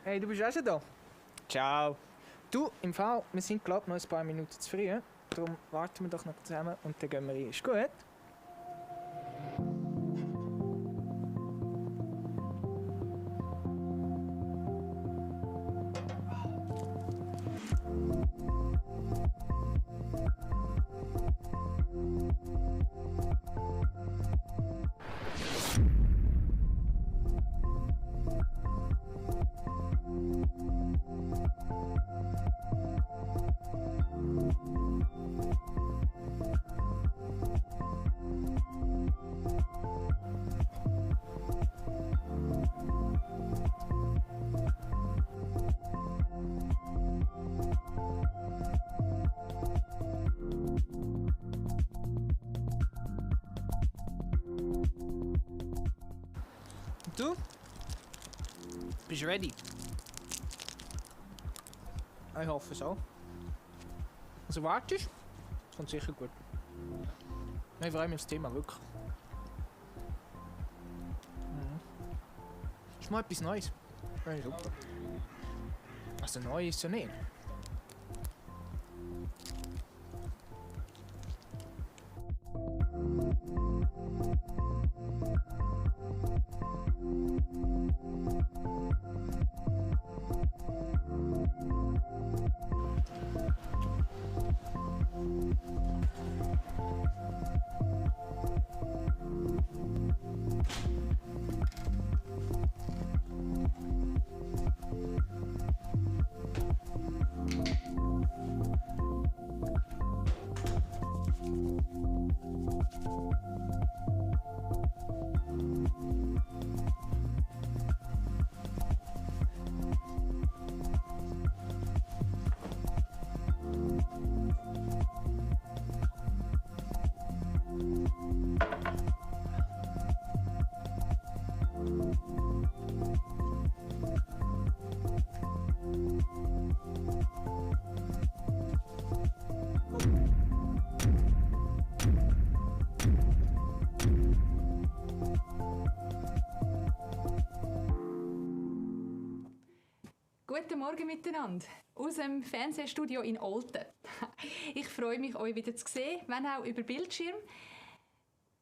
Hey, du bist auch schon da? Ciao. Du, im Fall, wir sind glaube noch ein paar Minuten zu früh. Darum warten wir doch noch zusammen und dann gehen wir rein. Ist gut? Du? Bist du ready? Ich hoffe so. Also wartest? Das kommt sicher gut. Ich freue mich aufs Thema, wirklich. Ist mal etwas Neues. Ja, super. Also neu ist es ja nicht. Guten Morgen miteinander aus dem Fernsehstudio in Olten. Ich freue mich, euch wieder zu sehen, wenn auch über Bildschirm.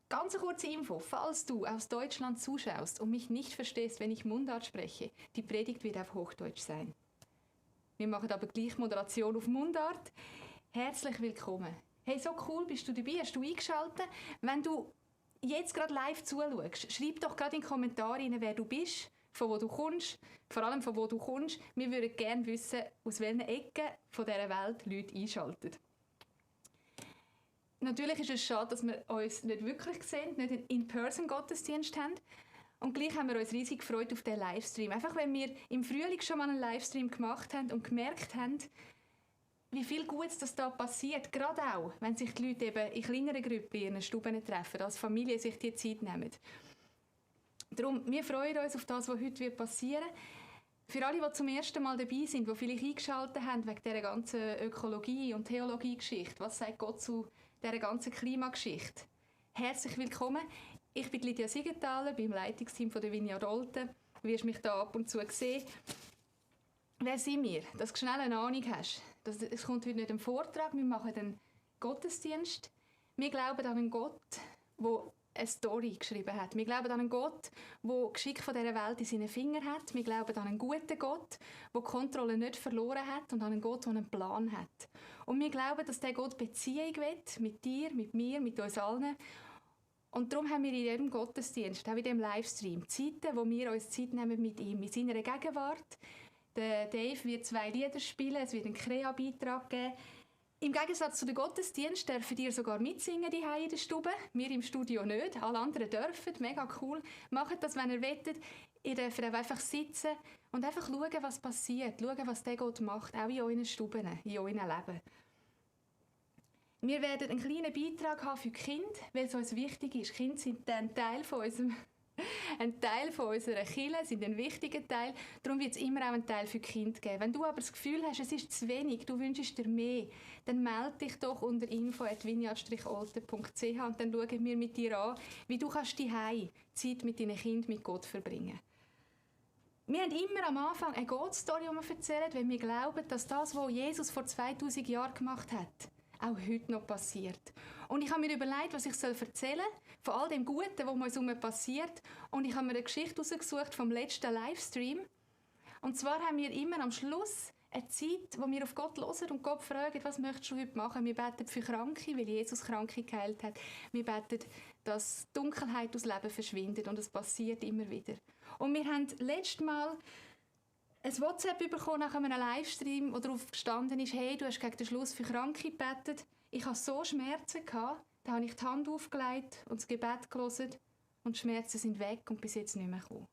Ganz eine kurze Info, falls du aus Deutschland zuschaust und mich nicht verstehst, wenn ich Mundart spreche, die Predigt wird auf Hochdeutsch sein. Wir machen aber gleich Moderation auf Mundart. Herzlich willkommen. Hey, so cool bist du dabei, hast du eingeschaltet. Wenn du jetzt gerade live zuschaust, schreib doch gerade in die Kommentare rein, wer du bist, von wo du kommst, vor allem von wo du kommst. Wir würden gerne wissen, aus welchen Ecken von dieser Welt Leute einschalten. Natürlich ist es schade, dass wir uns nicht wirklich sehen, nicht einen In-Person-Gottesdienst haben. Und gleich haben wir uns riesig gefreut auf diesen Livestream. Einfach, wenn wir im Frühling schon mal einen Livestream gemacht haben und gemerkt haben, wie viel Gutes das da passiert. Gerade auch, wenn sich die Leute eben in kleineren Gruppen in ihren Stuben treffen, als Familie sich die Zeit nehmen. Darum, wir freuen uns auf das, was heute passieren wird. Für alle, die zum ersten Mal dabei sind, die vielleicht eingeschaltet haben wegen dieser ganzen Ökologie- und Theologie-Geschichte, was sagt Gott zu dieser ganzen Klimageschichte? Herzlich willkommen. Ich bin Lydia Siegenthaler, beim Leitungsteam der Vineyard Olten. Du wirst mich hier ab und zu sehen. Wer sind wir? Dass du schnell eine Ahnung hast. Es kommt heute nicht ein Vortrag, wir machen einen Gottesdienst. Wir glauben an einen Gott, der eine Story geschrieben hat. Wir glauben an einen Gott, der Geschick von dieser Welt in seinen Fingern hat. Wir glauben an einen guten Gott, der die Kontrolle nicht verloren hat und an einen Gott, der einen Plan hat. Und wir glauben, dass dieser Gott Beziehung will, mit dir, mit mir, mit uns allen. Und darum haben wir in diesem Gottesdienst, auch in diesem Livestream, Zeiten, wo wir uns Zeit nehmen mit ihm, mit seiner Gegenwart. Der Dave wird 2 Lieder spielen, es wird einen Krea-Beitrag geben. Im Gegensatz zu den Gottesdienst dürfen ihr sogar mitsingen die in der Stube. Wir im Studio nicht. Alle anderen dürfen. Mega cool. Macht das, wenn ihr wollt. Ihr dürft einfach sitzen und einfach schauen, was passiert. Schauen, was der Gott macht, auch in euren Stuben, in eurem Leben. Wir werden einen kleinen Beitrag haben für die Kinder, weil es uns wichtig ist. Kinder sind ein Teil von unserer Kirche, sind ein wichtiger Teil. Darum wird es immer auch einen Teil für die Kinder geben. Wenn du aber das Gefühl hast, es ist zu wenig, du wünschst dir mehr, dann melde dich doch unter info@vineyard-olten.ch und dann schauen wir mit dir an, wie du kannst zu Hause Zeit mit deinen Kindern, mit Gott verbringen. Wir haben immer am Anfang eine Gott-Story, die wir erzählen, weil wir glauben, dass das, was Jesus vor 2000 Jahren gemacht hat, auch heute noch passiert. Und ich habe mir überlegt, was ich erzählen soll, von all dem Guten, was um uns herum passiert. Und ich habe mir eine Geschichte herausgesucht vom letzten Livestream. Und zwar haben wir immer am Schluss eine Zeit, wo wir auf Gott hören und Gott fragen, was möchtest du heute machen? Wir beten für Kranke, weil Jesus Kranke geheilt hat. Wir beten, dass die Dunkelheit aus dem Leben verschwindet und es passiert immer wieder. Und wir haben letztes Mal ein WhatsApp bekommen nach einem Livestream, wo darauf gestanden ist, hey, du hast gegen den Schluss für Kranke gebetet. Ich hatte so Schmerzen gehabt, da habe ich die Hand aufgelegt und das Gebet gelesen und die Schmerzen sind weg und bis jetzt nicht mehr gekommen.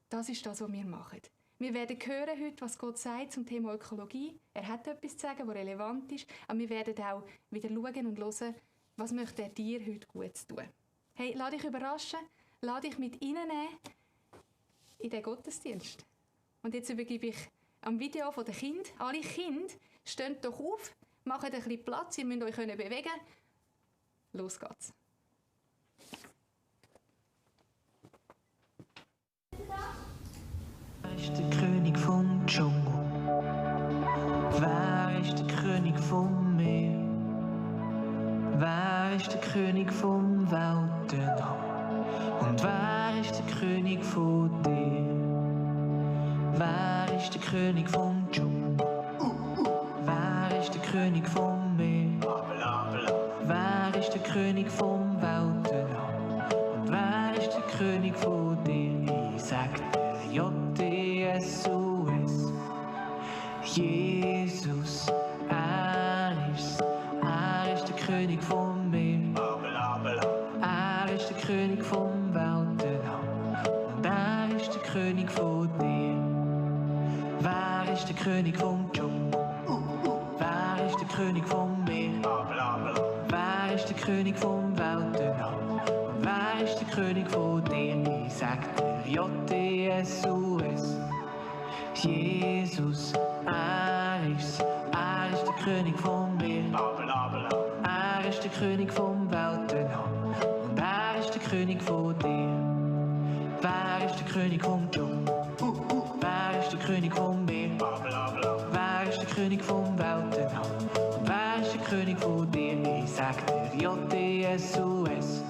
Das ist das, was wir machen. Wir werden hören heute, was Gott sagt zum Thema Ökologie. Er hat etwas zu sagen, was relevant ist, aber wir werden auch wieder schauen und hören, was möchte er dir heute Gutes tun. Hey, lass dich überraschen, lass dich mit reinnehmen in den Gottesdienst. Und jetzt übergebe ich am Video von den Kindern. Alle Kinder, steht doch auf, macht ein bisschen Platz, ihr müsst euch bewegen. Los geht's. Wer ist der König vom Dschungel? Wer ist der König vom Meer? Wer ist der König vom Weltenraum? Und wer ist der König von dir? Wer ist der König vom Dschungel? Wer ist der König vom Meer? Wer ist der König vom Weltenraum? Und wer ist der König von dir? Ich sag dir J-E-S-U-S. Jesus, er ist der König vom Meer. Er ist der König vom Weltenraum. Und er ist der König von dir. Wer ist der König vom Dschungel? Wer ist der König vom Meer? Wer ist der König vom Weltenraum? Und wer ist der König von dir? Ich sag dir J-E-S-U-S. Jesus, er ist der König vom Meer. Er ist der König vom Weltenraum. Und er ist der König von dir. Wer ist der König vom Dschungel? Wer ist der König vom Meer? Wer ist der König vom Weltenraum? Und wer ist der König von dir? Ich sag dir J-E-S-U-S.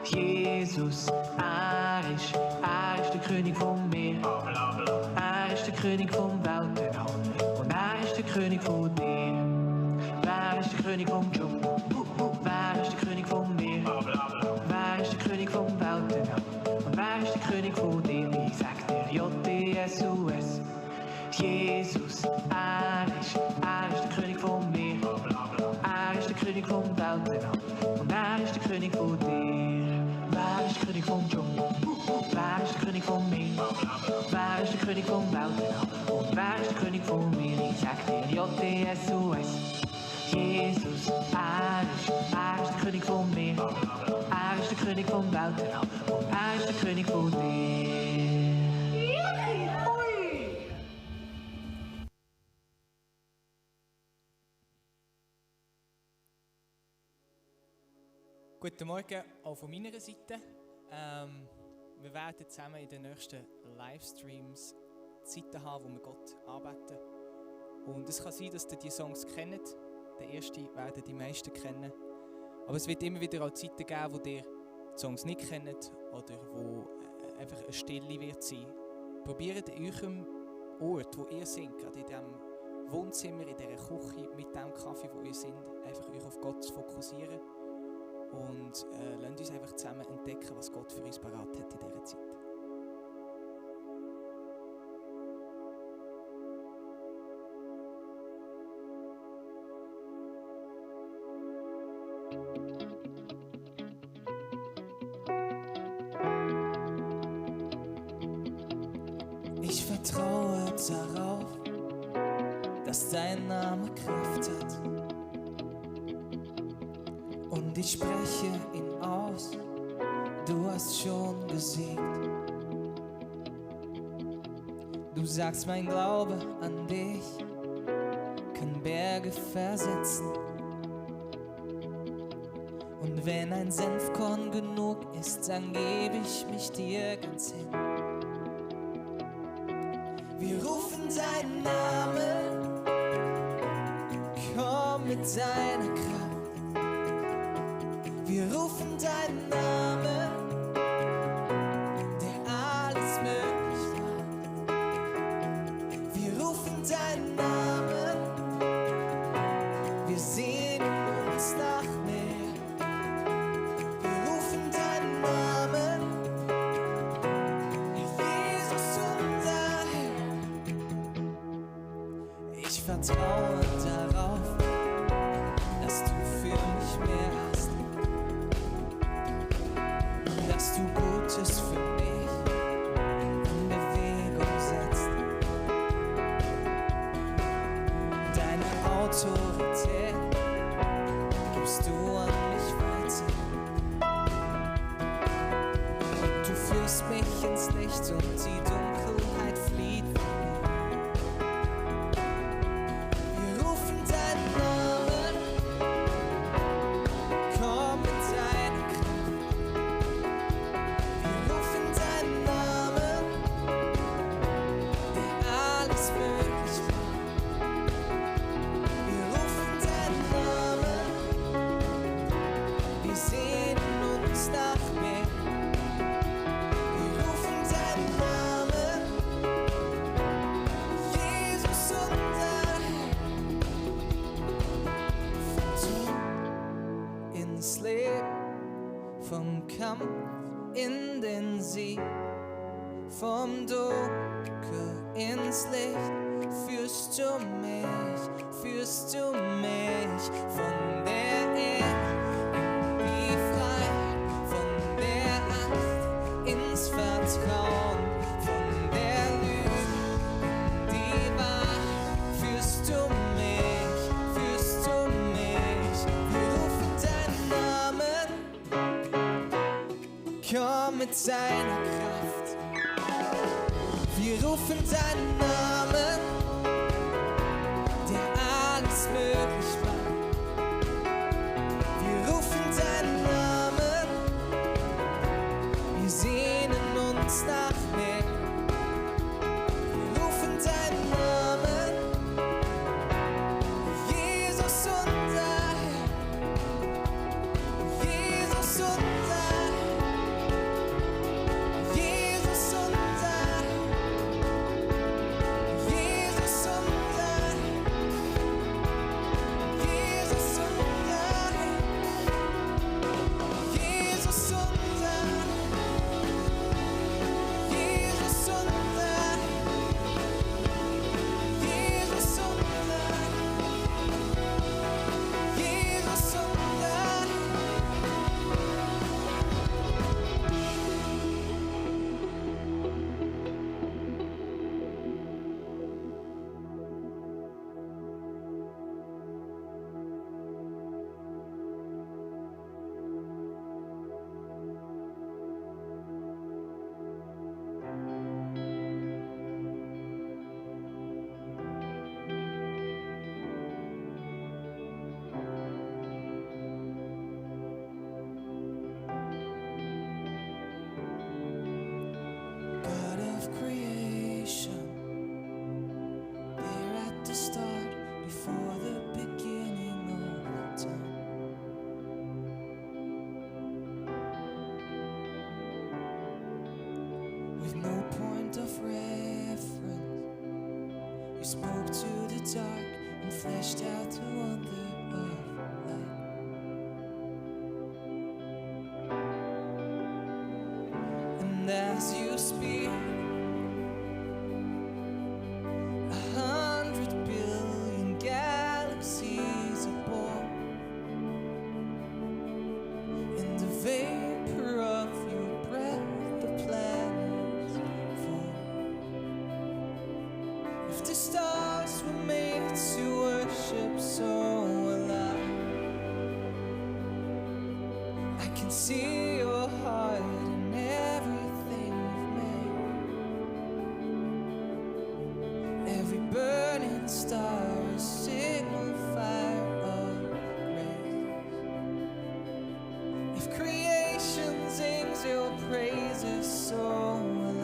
Jesus, er ist der König vom Meer. Er ist der König vom Weltenraum. Und er ist der König von dir. Wer ist der König vom Dschungel? Wer ist der König vom Meer? Wer ist der König vom Weltenraum? Und wer ist der König von dir? Ich sag dir J-E-S-U-S. Jesus, er ist der König vom Meer. Er ist der König vom Weltenraum. Und er ist der König von dir. Wer ist der König vom Dschungel? Wer ist der König vom Meer? Wer ist der König vom Weltenraum? Und wer ist der König von mir? Ich sag dir J-E-S-U-S. Jesus, er ist der König vom Meer. Er ist der König vom Weltenraum. Und er ist der König von dir. Guten Morgen auch von meiner Seite. Wir werden zusammen in den nächsten Livestreams Zeiten haben, wo wir Gott anbeten. Und es kann sein, dass ihr die Songs kennt. Den ersten werden die meisten kennen. Aber es wird immer wieder auch Zeiten geben, wo ihr die Songs nicht kennt oder wo einfach eine Stille wird sein. Probiert in eurem Ort, wo ihr seid, gerade in diesem Wohnzimmer, in dieser Küche, mit dem Kaffee, wo ihr seid, einfach euch auf Gott zu fokussieren. Und lasst uns einfach zusammen entdecken, was Gott für uns parat hat in dieser Zeit. Ich vertraue darauf, dass dein Name Kraft hat. Und ich spreche ihn aus, du hast schon gesiegt. Du sagst, mein Glaube an dich kann Berge versetzen. Und wenn ein Senfkorn genug ist, dann gebe ich mich dir ganz hin. deinen Namen, komm mit deiner Kraft. Wir rufen deinen Namen, der alles möglich macht. Wir rufen deinen Namen, wir sehnen uns nach mehr. Wir rufen deinen Namen, Jesus unser Herr. Ich vertraue darauf, dass du für mich mehr hast, dass du Gutes für mich in Bewegung setzt. Deine Autorität gibst du an mich weiter. Du führst mich ins Licht und die Dunkelheit flieht von mir. Wir rufen deinen Namen, komm mit deiner Kraft. Wir rufen deinen Namen, der alles möglich macht. Wir rufen deinen Namen, wir sehnen uns nach mehr. Wir rufen deinen Namen, Jesus unser Herr. Vom Tod ins Leben, vom Kampf in den Sieg, vom Dunkel ins Licht, führst du mich von der Erde in die Freiheit, von der Angst ins Vertrauen, von der Lüge in die Wahrheit, führst du mich. Wir rufen deinen Namen, komm mit deiner Kraft. Wir rufen deinen Namen, der alles möglich macht. Wir rufen deinen Namen, wir sehnen uns nach mehr. Wir rufen deinen Namen, Jesus unser Herr. Jesus unser Herr. Jesus unser Herr. Jesus unser Herr. Jesus unser Herr. Jesus unser Herr. Jesus unser Herr. Jesus unser Herr. Jesus unser Herr. God of creation, there at the start, before the beginning of time. With no point of reference, you spoke to the dark and fleshed out the wonder of light. And as you speak, 100 billion galaxies are born. In the vapor of your breath, the planets fall. If the stars were made to worship, so will I. I can see your heart in everything you've made. Every burning star is signal fire of grace. If creation sings your praises, so will I.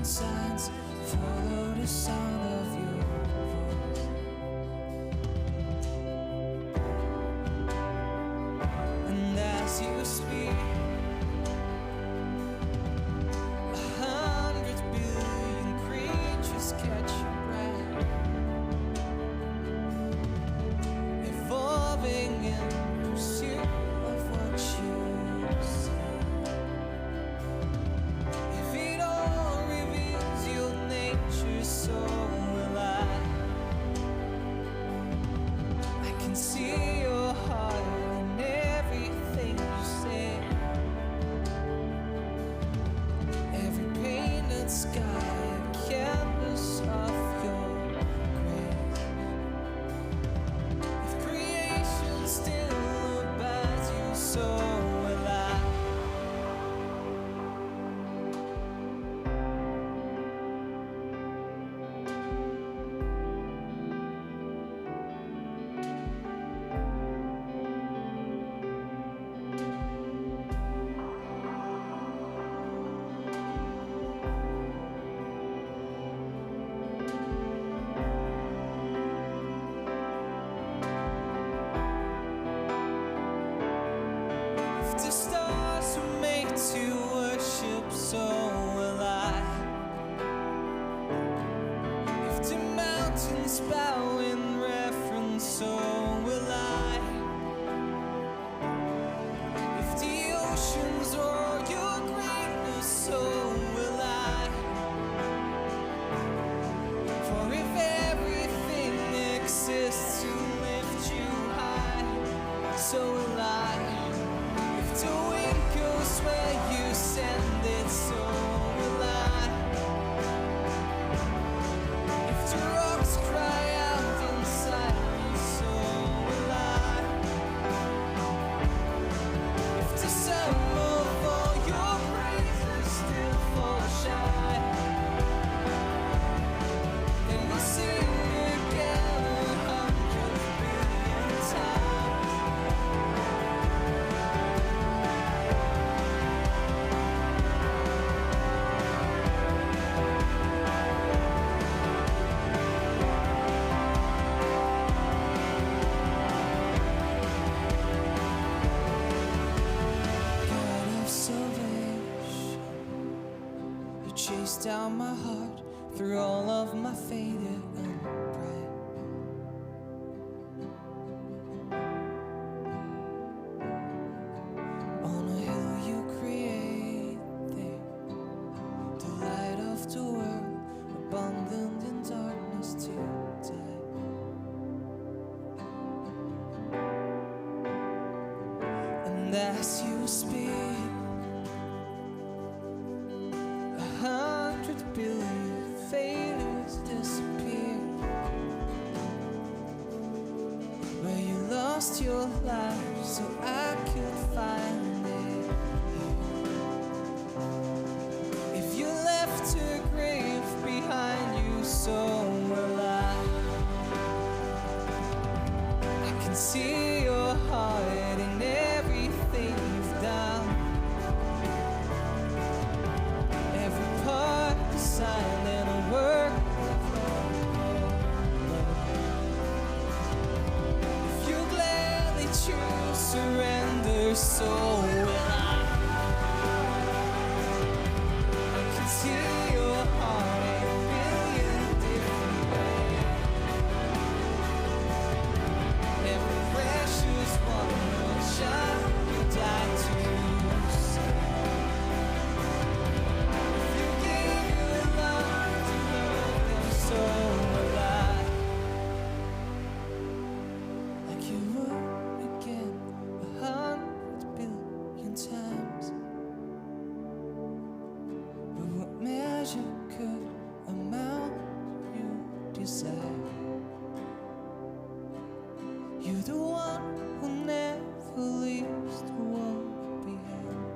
signs, follow the sound of your voice. And as you speak, 100 billion creatures catch your breath, evolving in pursuit of what you see. If it all reveals your nature, so will I can see your heart in everything you say. Every painted sky, a canvas of your grace. If creation still obeys you, so will I. If the stars were made to worship, so will I. If the mountains bow in reverence, so will I. If the oceans roar your greatness, so will I. For if everything exists to lift you high, so will I. If the wind goes where you send it, so will I. If the rocks cry out inside me, so will I. If the sum of all your praises still falls shy, then we'll sing again 100 billion times. God of salvation, you chased down my heart through all of my failure and pride. On a hill you create there, the light of the world, abundant in darkness to die. And as you speak, 100 billion failures disappear. Where you lost your life so I could find it here. If you left a grave behind you, so will I. I can see your heart in everything you've done. Every part designed in a work of love. If you gladly choose surrender, so will I. I can see your heart in a billion different ways. Every precious one will shine, you die to save. If you gave your love to love them, so will I. Like you would again 100 billion times. But what measure could amount you desire? You're the one who never leaves the one behind.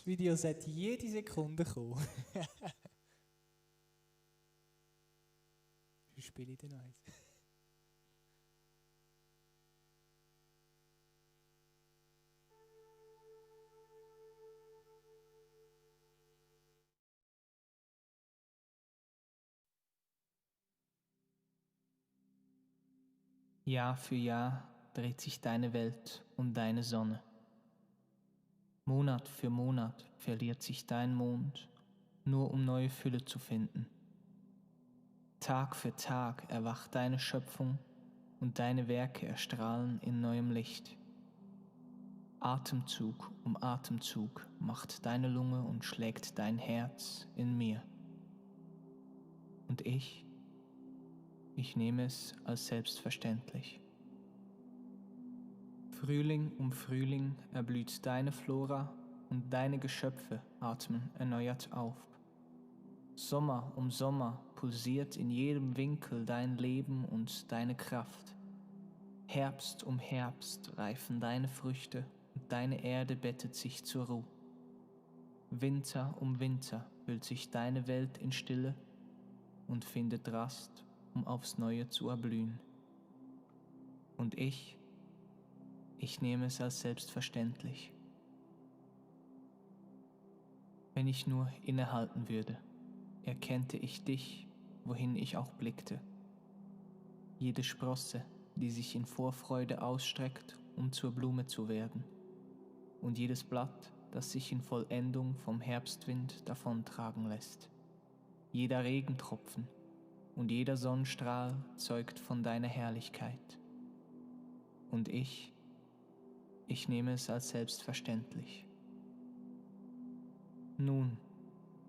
Das Video sollte jede Sekunde kommen. Wie spiele ich denn eins? Jahr für Jahr dreht sich deine Welt um deine Sonne. Monat für Monat verliert sich dein Mond, nur um neue Fülle zu finden. Tag für Tag erwacht deine Schöpfung und deine Werke erstrahlen in neuem Licht. Atemzug um Atemzug macht deine Lunge und schlägt dein Herz in mir. Und ich nehme es als selbstverständlich. Frühling um Frühling erblüht deine Flora und deine Geschöpfe atmen erneuert auf. Sommer um Sommer pulsiert in jedem Winkel dein Leben und deine Kraft. Herbst um Herbst reifen deine Früchte und deine Erde bettet sich zur Ruhe. Winter um Winter hüllt sich deine Welt in Stille und findet Rast, um aufs Neue zu erblühen. Und ich nehme es als selbstverständlich. Wenn ich nur innehalten würde, erkennte ich dich, wohin ich auch blickte. Jede Sprosse, die sich in Vorfreude ausstreckt, um zur Blume zu werden. Und jedes Blatt, das sich in Vollendung vom Herbstwind davontragen lässt. Jeder Regentropfen und jeder Sonnenstrahl zeugt von deiner Herrlichkeit. Und ich nehme es als selbstverständlich. Nun,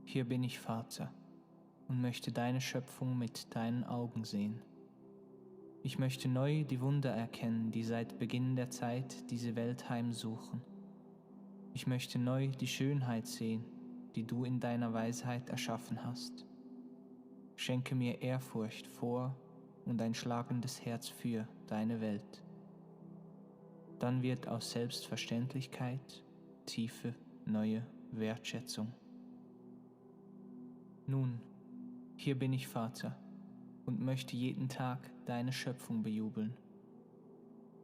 hier bin ich, Vater, und möchte deine Schöpfung mit deinen Augen sehen. Ich möchte neu die Wunder erkennen, die seit Beginn der Zeit diese Welt heimsuchen. Ich möchte neu die Schönheit sehen, die du in deiner Weisheit erschaffen hast. Schenke mir Ehrfurcht vor und ein schlagendes Herz für deine Welt. Dann wird aus Selbstverständlichkeit tiefe, neue Wertschätzung. Nun, hier bin ich, Vater, und möchte jeden Tag deine Schöpfung bejubeln.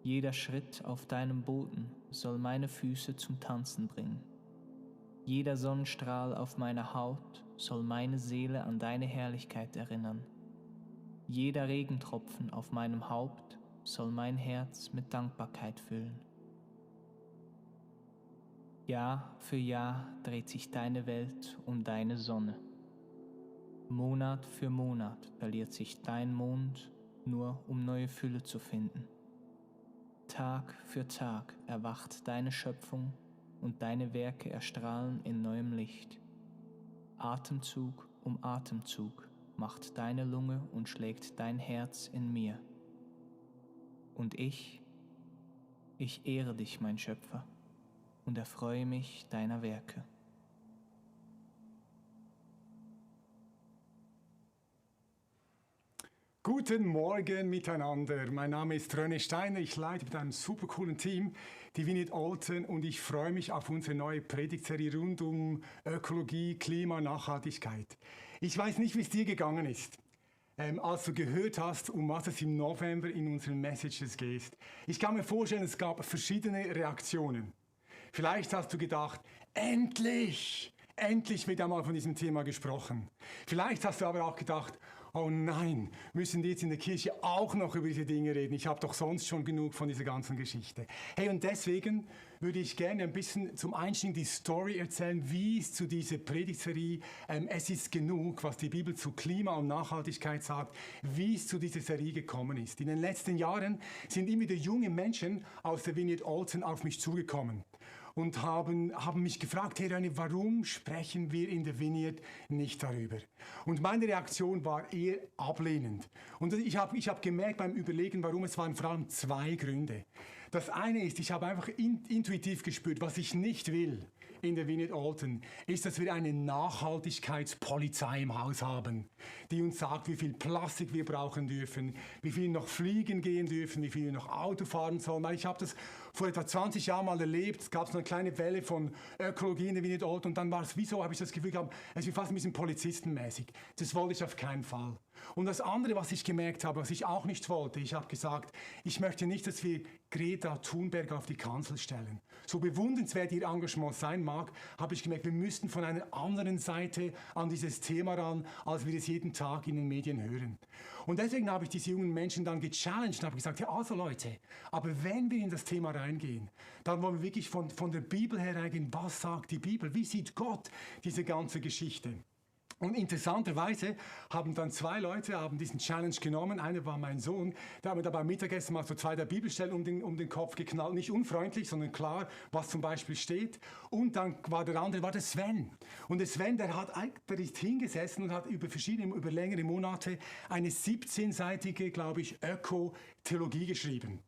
Jeder Schritt auf deinem Boden soll meine Füße zum Tanzen bringen. Jeder Sonnenstrahl auf meiner Haut soll meine Seele an deine Herrlichkeit erinnern. Jeder Regentropfen auf meinem Haupt soll mein Herz mit Dankbarkeit füllen. Jahr für Jahr dreht sich deine Welt um deine Sonne. Monat für Monat verliert sich dein Mond, nur um neue Fülle zu finden. Tag für Tag erwacht deine Schöpfung und deine Werke erstrahlen in neuem Licht. Atemzug um Atemzug macht deine Lunge und schlägt dein Herz in mir. Und ich ehre dich, mein Schöpfer, und erfreue mich deiner Werke. Guten Morgen miteinander. Mein Name ist René Steiner. Ich leite mit einem super coolen Team die Vineyard Olten und ich freue mich auf unsere neue Predigtserie rund um Ökologie, Klima, Nachhaltigkeit. Ich weiß nicht, wie es dir gegangen ist, als du gehört hast, um was es im November in unseren Messages geht. Ich kann mir vorstellen, es gab verschiedene Reaktionen. Vielleicht hast du gedacht, endlich wird einmal von diesem Thema gesprochen. Vielleicht hast du aber auch gedacht, oh nein, müssen die jetzt in der Kirche auch noch über diese Dinge reden? Ich habe doch sonst schon genug von dieser ganzen Geschichte. Hey, und deswegen würde ich gerne ein bisschen zum Einstieg die Story erzählen, wie es zu dieser Predigtserie Es ist genug, was die Bibel zu Klima und Nachhaltigkeit sagt, wie es zu dieser Serie gekommen ist. In den letzten Jahren sind immer wieder junge Menschen aus der Vineyard Olten auf mich zugekommen und haben mich gefragt, hey René, warum sprechen wir in der Vineyard nicht darüber? Und meine Reaktion war eher ablehnend. Und ich hab gemerkt beim Überlegen, warum, es waren vor allem zwei Gründe. Das eine ist, ich habe einfach intuitiv gespürt, was ich nicht will in der Vineyard Alton, ist, dass wir eine Nachhaltigkeitspolizei im Haus haben, die uns sagt, wie viel Plastik wir brauchen dürfen, wie viel noch fliegen gehen dürfen, wie viel noch Auto fahren sollen. Weil ich habe das vor etwa 20 Jahren mal erlebt, es gab so eine kleine Welle von Ökologie in der Vineyard Alton und dann war es, wieso habe ich das Gefühl gehabt, es ist fast ein bisschen polizistenmäßig. Das wollte ich auf keinen Fall. Und das andere, was ich gemerkt habe, was ich auch nicht wollte, ich habe gesagt, ich möchte nicht, dass wir Greta Thunberg auf die Kanzel stellen. So bewundernswert ihr Engagement sein mag, habe ich gemerkt, wir müssten von einer anderen Seite an dieses Thema ran, als wir es jeden Tag in den Medien hören. Und deswegen habe ich diese jungen Menschen dann gechallenged und habe gesagt, ja also Leute, aber wenn wir in das Thema reingehen, dann wollen wir wirklich von der Bibel her reingehen, was sagt die Bibel, wie sieht Gott diese ganze Geschichte? Und interessanterweise haben dann 2 Leute diesen Challenge genommen. Einer war mein Sohn, der hat mir da beim Mittagessen mal so 2 der Bibelstellen um den Kopf geknallt. Nicht unfreundlich, sondern klar, was zum Beispiel steht. Und dann war der andere, war der Sven. Und der Sven, der ist hingesessen und hat über längere Monate eine 17-seitige, glaube ich, Öko-Theologie geschrieben.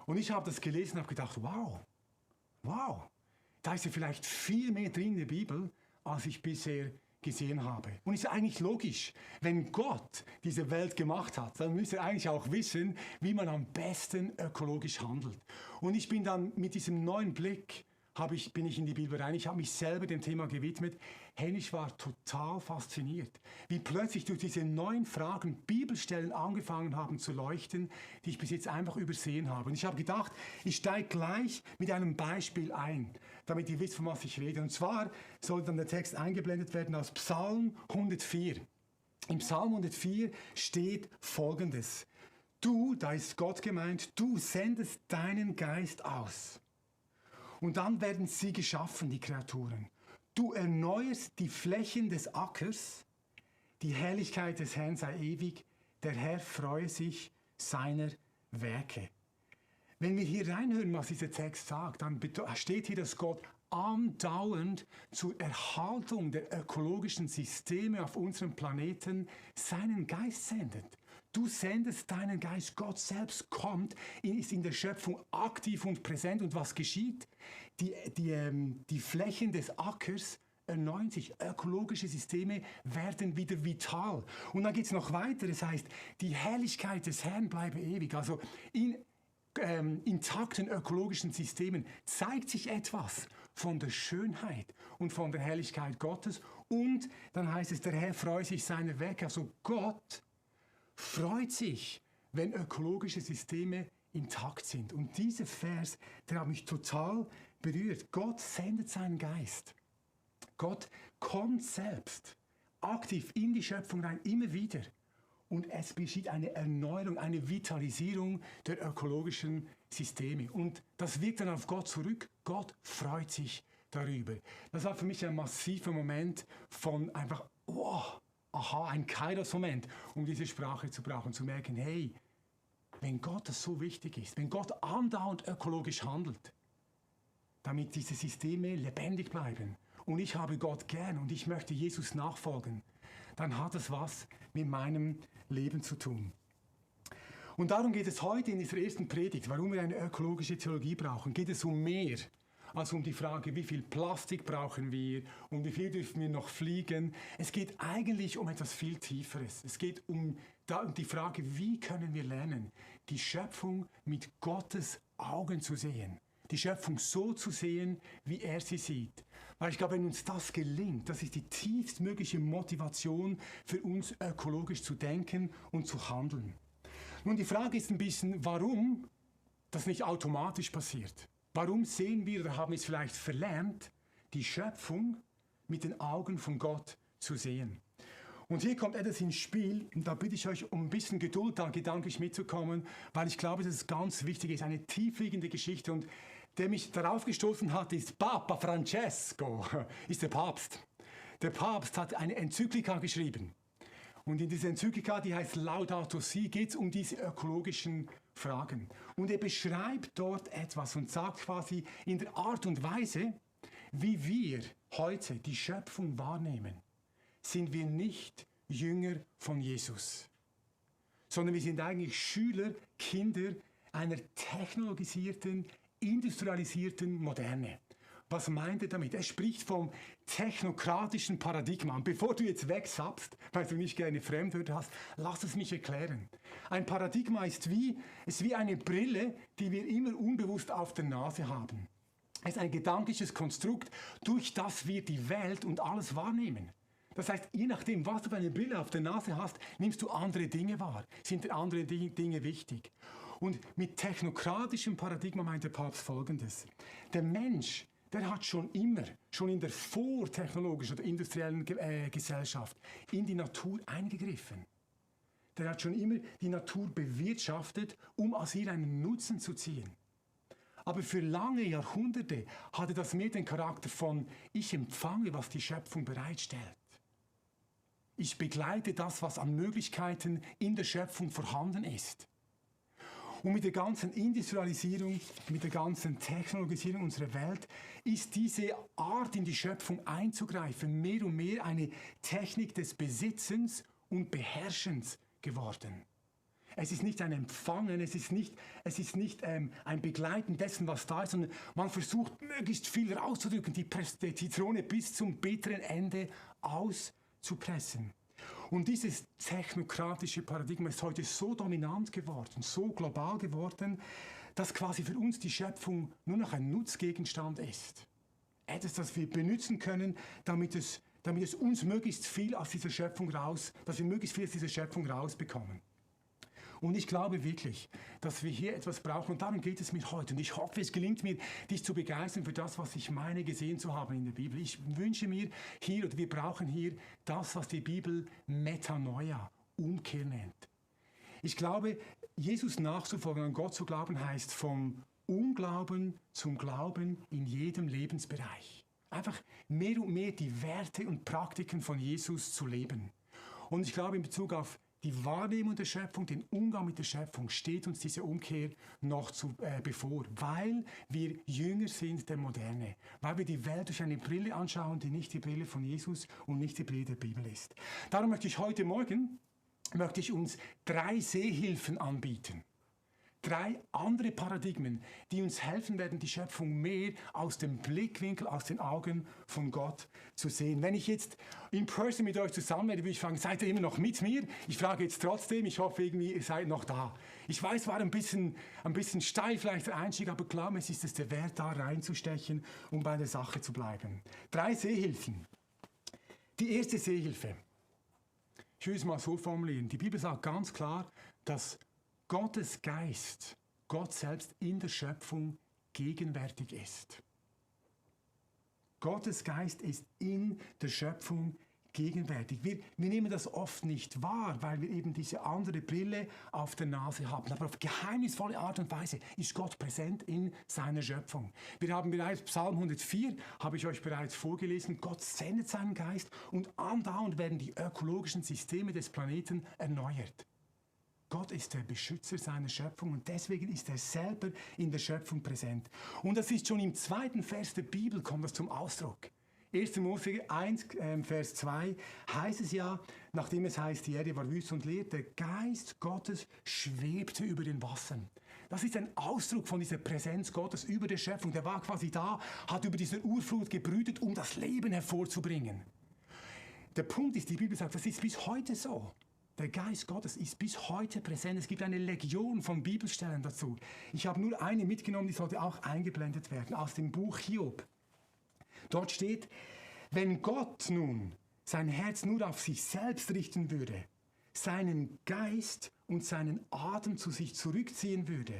Und ich habe das gelesen und habe gedacht, wow, da ist ja vielleicht viel mehr drin in der Bibel, als ich bisher gesehen habe. Und es ist eigentlich logisch, wenn Gott diese Welt gemacht hat, dann müsste er eigentlich auch wissen, wie man am besten ökologisch handelt. Und ich bin dann mit diesem neuen Blick, bin ich in die Bibel rein, ich habe mich selber dem Thema gewidmet. Hey, ich war total fasziniert, wie plötzlich durch diese neuen Fragen Bibelstellen angefangen haben zu leuchten, die ich bis jetzt einfach übersehen habe. Und ich habe gedacht, ich steige gleich mit einem Beispiel ein, damit ihr wisst, von was ich rede. Und zwar soll dann der Text eingeblendet werden aus Psalm 104. Im Psalm 104 steht Folgendes. Du, da ist Gott gemeint, du sendest deinen Geist aus. Und dann werden sie geschaffen, die Kreaturen. Du erneuerst die Flächen des Ackers, die Herrlichkeit des Herrn sei ewig, der Herr freue sich seiner Werke. Wenn wir hier reinhören, was dieser Text sagt, dann steht hier, dass Gott andauernd zur Erhaltung der ökologischen Systeme auf unserem Planeten seinen Geist sendet. Du sendest deinen Geist, Gott selbst kommt, ist in der Schöpfung aktiv und präsent. Und was geschieht? Die Flächen des Ackers erneuern sich, ökologische Systeme werden wieder vital. Und dann geht es noch weiter, das heißt, die Herrlichkeit des Herrn bleibe ewig. Also in intakten ökologischen Systemen zeigt sich etwas von der Schönheit und von der Herrlichkeit Gottes. Und dann heißt es, der Herr freut sich seiner Werke. Also Gott freut sich, wenn ökologische Systeme intakt sind. Und dieser Vers, der hat mich total berührt. Gott sendet seinen Geist. Gott kommt selbst aktiv in die Schöpfung rein, immer wieder. Und es geschieht eine Erneuerung, eine Vitalisierung der ökologischen Systeme. Und das wirkt dann auf Gott zurück. Gott freut sich darüber. Das war für mich ein massiver Moment von einfach, ein Kairos-Moment, um diese Sprache zu brauchen, zu merken, hey, wenn Gott das so wichtig ist, wenn Gott andauernd ökologisch handelt, damit diese Systeme lebendig bleiben und ich habe Gott gern und ich möchte Jesus nachfolgen, dann hat es was mit meinem Leben zu tun. Und darum geht es heute in dieser ersten Predigt, warum wir eine ökologische Theologie brauchen, geht es um mehr als um die Frage, wie viel Plastik brauchen wir und wie viel dürfen wir noch fliegen. Es geht eigentlich um etwas viel Tieferes. Es geht um die Frage, wie können wir lernen, die Schöpfung mit Gottes Augen zu sehen. Die Schöpfung so zu sehen, wie er sie sieht. Weil ich glaube, wenn uns das gelingt, das ist die tiefstmögliche Motivation für uns, ökologisch zu denken und zu handeln. Nun, die Frage ist ein bisschen, warum das nicht automatisch passiert. Warum sehen wir oder haben es vielleicht verlernt, die Schöpfung mit den Augen von Gott zu sehen? Und hier kommt etwas ins Spiel, und da bitte ich euch um ein bisschen Geduld, da gedanklich mitzukommen, weil ich glaube, dass es ganz wichtig ist, eine tiefliegende Geschichte. Und der mich darauf gestoßen hat, ist Papa Francesco, ist der Papst. Der Papst hat eine Enzyklika geschrieben. Und in dieser Enzyklika, die heißt Laudato Si, geht es um diese ökologischen Fragen. Und er beschreibt dort etwas und sagt quasi in der Art und Weise, wie wir heute die Schöpfung wahrnehmen, sind wir nicht Jünger von Jesus, sondern wir sind eigentlich Schüler, Kinder einer technologisierten, industrialisierten Moderne. Was meint er damit? Er spricht vom technokratischen Paradigma. Und bevor du jetzt wegsappst, weil du nicht gerne Fremdwörter hast, lass es mich erklären. Ein Paradigma ist wie eine Brille, die wir immer unbewusst auf der Nase haben. Es ist ein gedankliches Konstrukt, durch das wir die Welt und alles wahrnehmen. Das heißt, je nachdem, was du für eine Brille auf der Nase hast, nimmst du andere Dinge wahr. Sind dir andere Dinge wichtig? Und mit technokratischem Paradigma meint der Papst Folgendes. Der Mensch, der hat schon immer, schon in der vortechnologischen oder industriellen Gesellschaft, in die Natur eingegriffen. Der hat schon immer die Natur bewirtschaftet, um aus ihr einen Nutzen zu ziehen. Aber für lange Jahrhunderte hatte das mehr den Charakter von, ich empfange, was die Schöpfung bereitstellt. Ich begleite das, was an Möglichkeiten in der Schöpfung vorhanden ist. Und mit der ganzen Industrialisierung, mit der ganzen Technologisierung unserer Welt ist diese Art, in die Schöpfung einzugreifen, mehr und mehr eine Technik des Besitzens und Beherrschens geworden. Es ist nicht ein Empfangen, es ist nicht ein Begleiten dessen, was da ist, sondern man versucht, möglichst viel rauszudrücken, die Zitrone bis zum bitteren Ende auszupressen. Und dieses technokratische Paradigma ist heute so dominant geworden, so global geworden, dass quasi für uns die Schöpfung nur noch ein Nutzgegenstand ist. Etwas, das wir benutzen können, damit es uns möglichst viel aus dieser Schöpfung dass wir möglichst viel aus dieser Schöpfung rausbekommen. Und ich glaube wirklich, dass wir hier etwas brauchen. Und darum geht es mir heute. Und ich hoffe, es gelingt mir, dich zu begeistern für das, was ich meine, gesehen zu haben in der Bibel. Ich wünsche mir hier, oder wir brauchen hier das, was die Bibel Metanoia, Umkehr nennt. Ich glaube, Jesus nachzufolgen, an Gott zu glauben, heißt vom Unglauben zum Glauben in jedem Lebensbereich. Einfach mehr und mehr die Werte und Praktiken von Jesus zu leben. Und ich glaube, in Bezug auf die Wahrnehmung der Schöpfung, den Umgang mit der Schöpfung, steht uns diese Umkehr noch bevor, weil wir Jünger sind der Moderne, weil wir die Welt durch eine Brille anschauen, die nicht die Brille von Jesus und nicht die Brille der Bibel ist. Darum möchte ich heute Morgen uns 3 Sehhilfen anbieten. 3 andere Paradigmen, die uns helfen werden, die Schöpfung mehr aus dem Blickwinkel, aus den Augen von Gott zu sehen. Wenn ich jetzt in person mit euch zusammen wäre, würde ich fragen, seid ihr immer noch mit mir? Ich frage jetzt trotzdem, ich hoffe irgendwie, ihr seid noch da. Ich weiß, war ein bisschen steil vielleicht der Einstieg, aber klar, es ist es der Wert, da reinzustechen, um bei der Sache zu bleiben. 3 Sehhilfen. Die erste Sehhilfe. Ich will es mal so formulieren. Die Bibel sagt ganz klar, dass Gottes Geist, Gott selbst in der Schöpfung gegenwärtig ist. Gottes Geist ist in der Schöpfung gegenwärtig. Wir nehmen das oft nicht wahr, weil wir eben diese andere Brille auf der Nase haben. Aber auf geheimnisvolle Art und Weise ist Gott präsent in seiner Schöpfung. Wir haben bereits Psalm 104, habe ich euch bereits vorgelesen, Gott sendet seinen Geist und andauernd werden die ökologischen Systeme des Planeten erneuert. Gott ist der Beschützer seiner Schöpfung und deswegen ist er selber in der Schöpfung präsent. Und das ist schon im 2. Vers der Bibel, kommt das zum Ausdruck. 1. Mose 1, Vers 2 heißt es ja, nachdem es heißt, die Erde war wüst und leer, der Geist Gottes schwebte über den Wassern. Das ist ein Ausdruck von dieser Präsenz Gottes über der Schöpfung. Der war quasi da, hat über diese Urflut gebrütet, um das Leben hervorzubringen. Der Punkt ist, die Bibel sagt, das ist bis heute so. Der Geist Gottes ist bis heute präsent. Es gibt eine Legion von Bibelstellen dazu. Ich habe nur eine mitgenommen, die sollte auch eingeblendet werden, aus dem Buch Hiob. Dort steht, wenn Gott nun sein Herz nur auf sich selbst richten würde, seinen Geist und seinen Atem zu sich zurückziehen würde,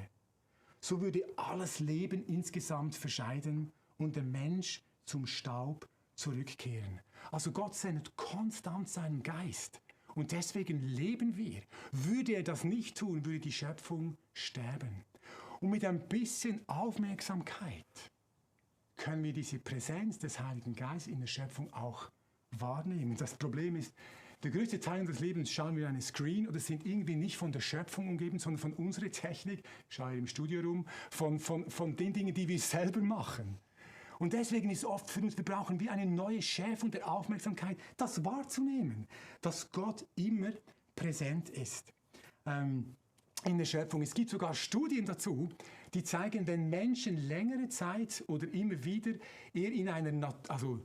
so würde alles Leben insgesamt verscheiden und der Mensch zum Staub zurückkehren. Also Gott sendet konstant seinen Geist. Und deswegen leben wir. Würde er das nicht tun, würde die Schöpfung sterben. Und mit ein bisschen Aufmerksamkeit können wir diese Präsenz des Heiligen Geistes in der Schöpfung auch wahrnehmen. Das Problem ist, der größte Teil unseres Lebens schauen wir einen Screen oder sind irgendwie nicht von der Schöpfung umgeben, sondern von unserer Technik, ich schaue im Studio rum, von den Dingen, die wir selber machen. Und deswegen ist oft für uns, wir brauchen wie eine neue Schärfung der Aufmerksamkeit, das wahrzunehmen, dass Gott immer präsent ist. in der Schöpfung. Es gibt sogar Studien dazu, die zeigen, wenn Menschen längere Zeit oder immer wieder eher in einer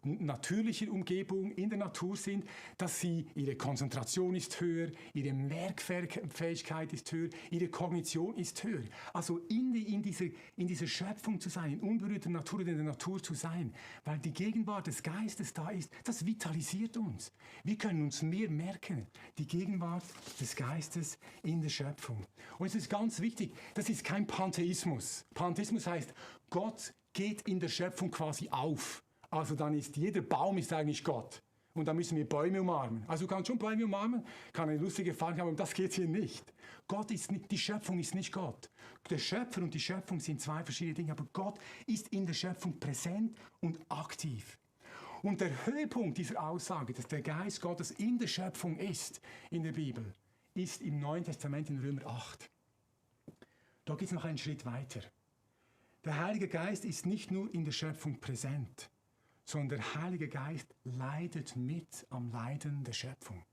natürlichen Umgebung, in der Natur sind, dass ihre Konzentration ist höher, ihre Merkfähigkeit ist höher, ihre Kognition ist höher. Also in dieser Schöpfung zu sein, in unberührter Natur, in der Natur zu sein, weil die Gegenwart des Geistes da ist, das vitalisiert uns. Wir können uns mehr merken, die Gegenwart des Geistes in der Schöpfung. Und es ist ganz wichtig, das ist kein Pantheismus. Pantheismus heißt, Gott geht in der Schöpfung quasi auf. Also dann ist jeder Baum ist eigentlich Gott. Und dann müssen wir Bäume umarmen. Also du kannst schon Bäume umarmen, kann eine lustige Erfahrung haben, aber das geht hier nicht. Die Schöpfung ist nicht Gott. Der Schöpfer und die Schöpfung sind zwei verschiedene Dinge, aber Gott ist in der Schöpfung präsent und aktiv. Und der Höhepunkt dieser Aussage, dass der Geist Gottes in der Schöpfung ist, in der Bibel, ist im Neuen Testament in Römer 8. Da geht es noch einen Schritt weiter. Der Heilige Geist ist nicht nur in der Schöpfung präsent, sondern der Heilige Geist leidet mit am Leiden der Schöpfung.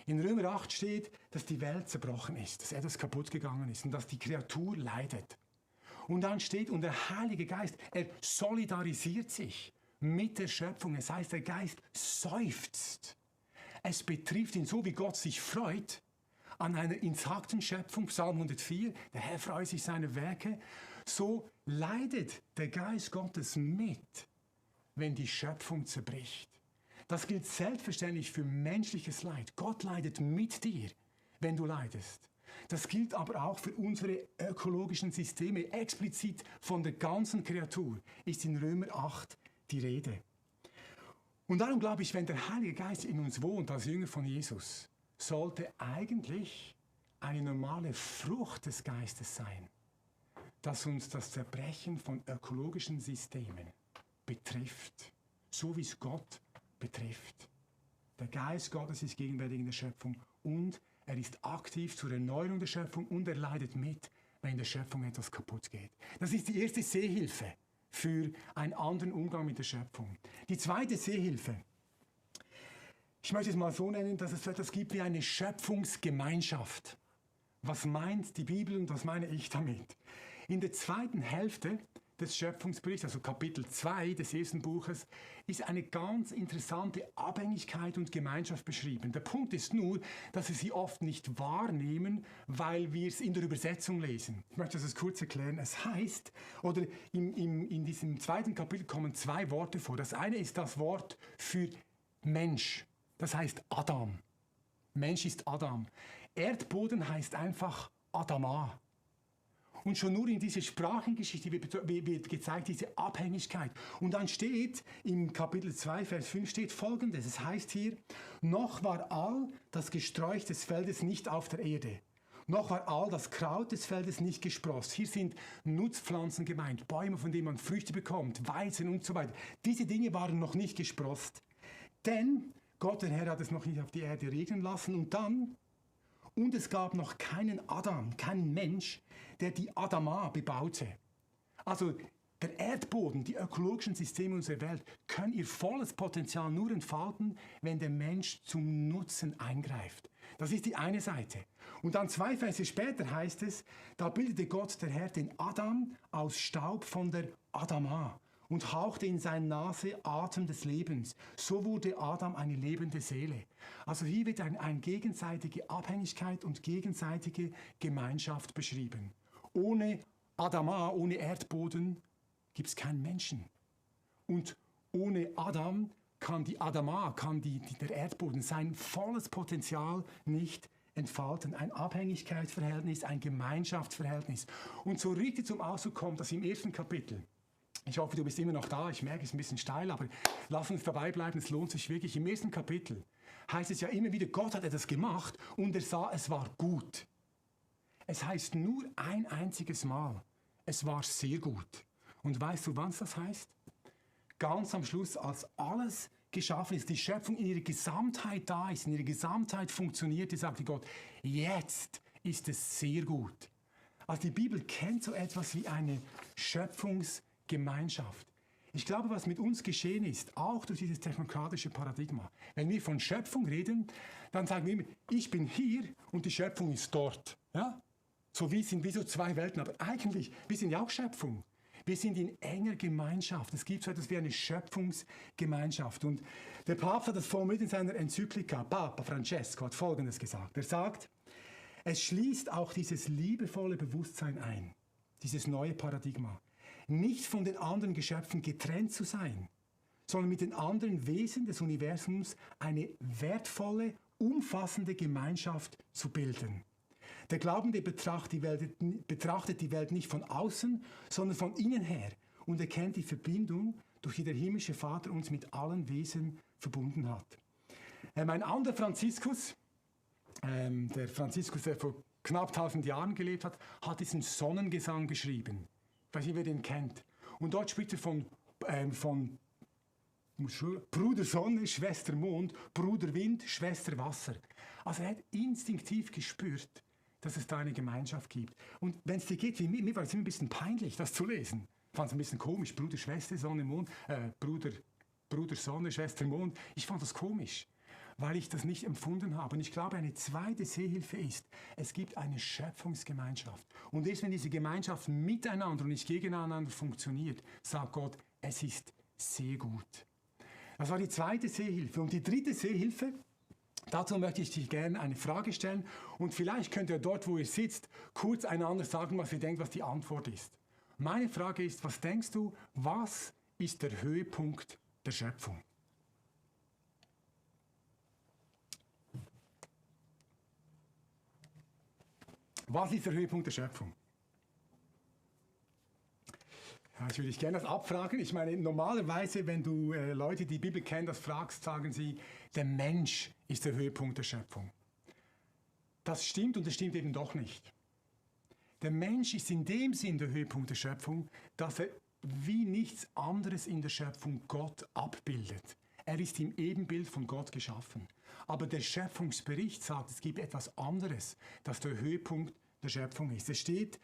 In Römer 8 steht, dass die Welt zerbrochen ist, dass etwas kaputt gegangen ist und dass die Kreatur leidet. Und dann steht, und der Heilige Geist, er solidarisiert sich mit der Schöpfung. Das heißt, der Geist seufzt. Es betrifft ihn so, wie Gott sich freut an einer intakten Schöpfung, Psalm 104, der Herr freut sich seiner Werke, so leidet der Geist Gottes mit, wenn die Schöpfung zerbricht. Das gilt selbstverständlich für menschliches Leid. Gott leidet mit dir, wenn du leidest. Das gilt aber auch für unsere ökologischen Systeme. Explizit von der ganzen Kreatur ist in Römer 8 die Rede. Und darum glaube ich, wenn der Heilige Geist in uns wohnt als Jünger von Jesus, sollte eigentlich eine normale Frucht des Geistes sein, dass uns das Zerbrechen von ökologischen Systemen betrifft, so wie es Gott betrifft. Der Geist Gottes ist gegenwärtig in der Schöpfung und er ist aktiv zur Erneuerung der Schöpfung und er leidet mit, wenn in der Schöpfung etwas kaputt geht. Das ist die erste Sehhilfe für einen anderen Umgang mit der Schöpfung. Die zweite Sehhilfe, ich möchte es mal so nennen, dass es so etwas gibt wie eine Schöpfungsgemeinschaft. Was meint die Bibel und was meine ich damit? In der zweiten Hälfte des Schöpfungsberichts, also Kapitel 2 des ersten Buches, ist eine ganz interessante Abhängigkeit und Gemeinschaft beschrieben. Der Punkt ist nur, dass wir sie oft nicht wahrnehmen, weil wir es in der Übersetzung lesen. Ich möchte das kurz erklären. Es heißt, oder in diesem zweiten Kapitel kommen zwei Worte vor. Das eine ist das Wort für Mensch. Das heißt Adam. Mensch ist Adam. Erdboden heißt einfach Adama. Und schon nur in dieser Sprachengeschichte wird gezeigt, diese Abhängigkeit. Und dann steht, im Kapitel 2, Vers 5 steht Folgendes. Es heißt hier, noch war all das Gesträuch des Feldes nicht auf der Erde. Noch war all das Kraut des Feldes nicht gesproßt. Hier sind Nutzpflanzen gemeint, Bäume, von denen man Früchte bekommt, Weizen und so weiter. Diese Dinge waren noch nicht gesprost. Denn Gott, der Herr, hat es noch nicht auf die Erde regnen lassen. Und es gab noch keinen Adam, keinen Mensch, der die Adama bebaute. Also der Erdboden, die ökologischen Systeme unserer Welt können ihr volles Potenzial nur entfalten, wenn der Mensch zum Nutzen eingreift. Das ist die eine Seite. Und dann 2 Verse später heißt es, da bildete Gott, der Herr, den Adam aus Staub von der Adama und hauchte in seine Nase Atem des Lebens. So wurde Adam eine lebende Seele. Also hier wird eine gegenseitige Abhängigkeit und gegenseitige Gemeinschaft beschrieben. Ohne Adama, ohne Erdboden gibt es keinen Menschen. Und ohne Adam kann der Erdboden sein volles Potenzial nicht entfalten. Ein Abhängigkeitsverhältnis, ein Gemeinschaftsverhältnis. Und so richtig zum Ausdruck kommt das im ersten Kapitel. Ich hoffe, du bist immer noch da. Ich merke, es ist ein bisschen steil, aber lass uns dabei bleiben. Es lohnt sich wirklich. Im ersten Kapitel heißt es ja immer wieder, Gott hat etwas gemacht und er sah, es war gut. Es heißt nur ein einziges Mal, es war sehr gut. Und weißt du, was das heißt? Ganz am Schluss, als alles geschaffen ist, die Schöpfung in ihrer Gesamtheit da ist, in ihrer Gesamtheit funktioniert, sagte Gott, jetzt ist es sehr gut. Also die Bibel kennt so etwas wie eine Schöpfungsgemeinschaft. Ich glaube, was mit uns geschehen ist, auch durch dieses technokratische Paradigma, wenn wir von Schöpfung reden, dann sagen wir immer, ich bin hier und die Schöpfung ist dort. Ja? So wir sind wie so zwei Welten, aber eigentlich, wir sind ja auch Schöpfung. Wir sind in enger Gemeinschaft. Es gibt so etwas wie eine Schöpfungsgemeinschaft. Und der Papst hat das formuliert in seiner Enzyklika. Papa Francesco hat Folgendes gesagt. Er sagt, es schließt auch dieses liebevolle Bewusstsein ein, dieses neue Paradigma, nicht von den anderen Geschöpfen getrennt zu sein, sondern mit den anderen Wesen des Universums eine wertvolle, umfassende Gemeinschaft zu bilden. Der Glaubende betrachtet die Welt nicht von außen, sondern von innen her und erkennt die Verbindung, durch die der himmlische Vater uns mit allen Wesen verbunden hat. Ein anderer Franziskus, der Franziskus, der vor knapp 1000 Jahren gelebt hat, hat diesen Sonnengesang geschrieben. Ich weiß nicht, wer den kennt. Und dort spricht er von Bruder Sonne, Schwester Mond, Bruder Wind, Schwester Wasser. Also er hat instinktiv gespürt, dass es da eine Gemeinschaft gibt. Und wenn es dir geht wie mir war es immer ein bisschen peinlich, das zu lesen. Ich fand es ein bisschen komisch, Bruder, Schwester, Sonne, Mond, Bruder Sonne, Schwester Mond. Ich fand das komisch, weil ich das nicht empfunden habe. Und ich glaube, eine zweite Sehhilfe ist, es gibt eine Schöpfungsgemeinschaft. Und erst wenn diese Gemeinschaft miteinander und nicht gegeneinander funktioniert, sagt Gott, es ist sehr gut. Das war die zweite Sehhilfe. Und die dritte Sehhilfe, dazu möchte ich dir gerne eine Frage stellen. Und vielleicht könnt ihr dort, wo ihr sitzt, kurz einander sagen, was ihr denkt, was die Antwort ist. Meine Frage ist, was denkst du, was ist der Höhepunkt der Schöpfung? Was ist der Höhepunkt der Schöpfung? Ja, das würde ich gerne abfragen. Ich meine, normalerweise, wenn du Leute, die die Bibel kennen, das fragst, sagen sie, der Mensch ist der Höhepunkt der Schöpfung. Das stimmt und das stimmt eben doch nicht. Der Mensch ist in dem Sinn der Höhepunkt der Schöpfung, dass er wie nichts anderes in der Schöpfung Gott abbildet. Er ist im Ebenbild von Gott geschaffen. Aber der Schöpfungsbericht sagt, es gibt etwas anderes, das der Höhepunkt der Schöpfung ist. Es steht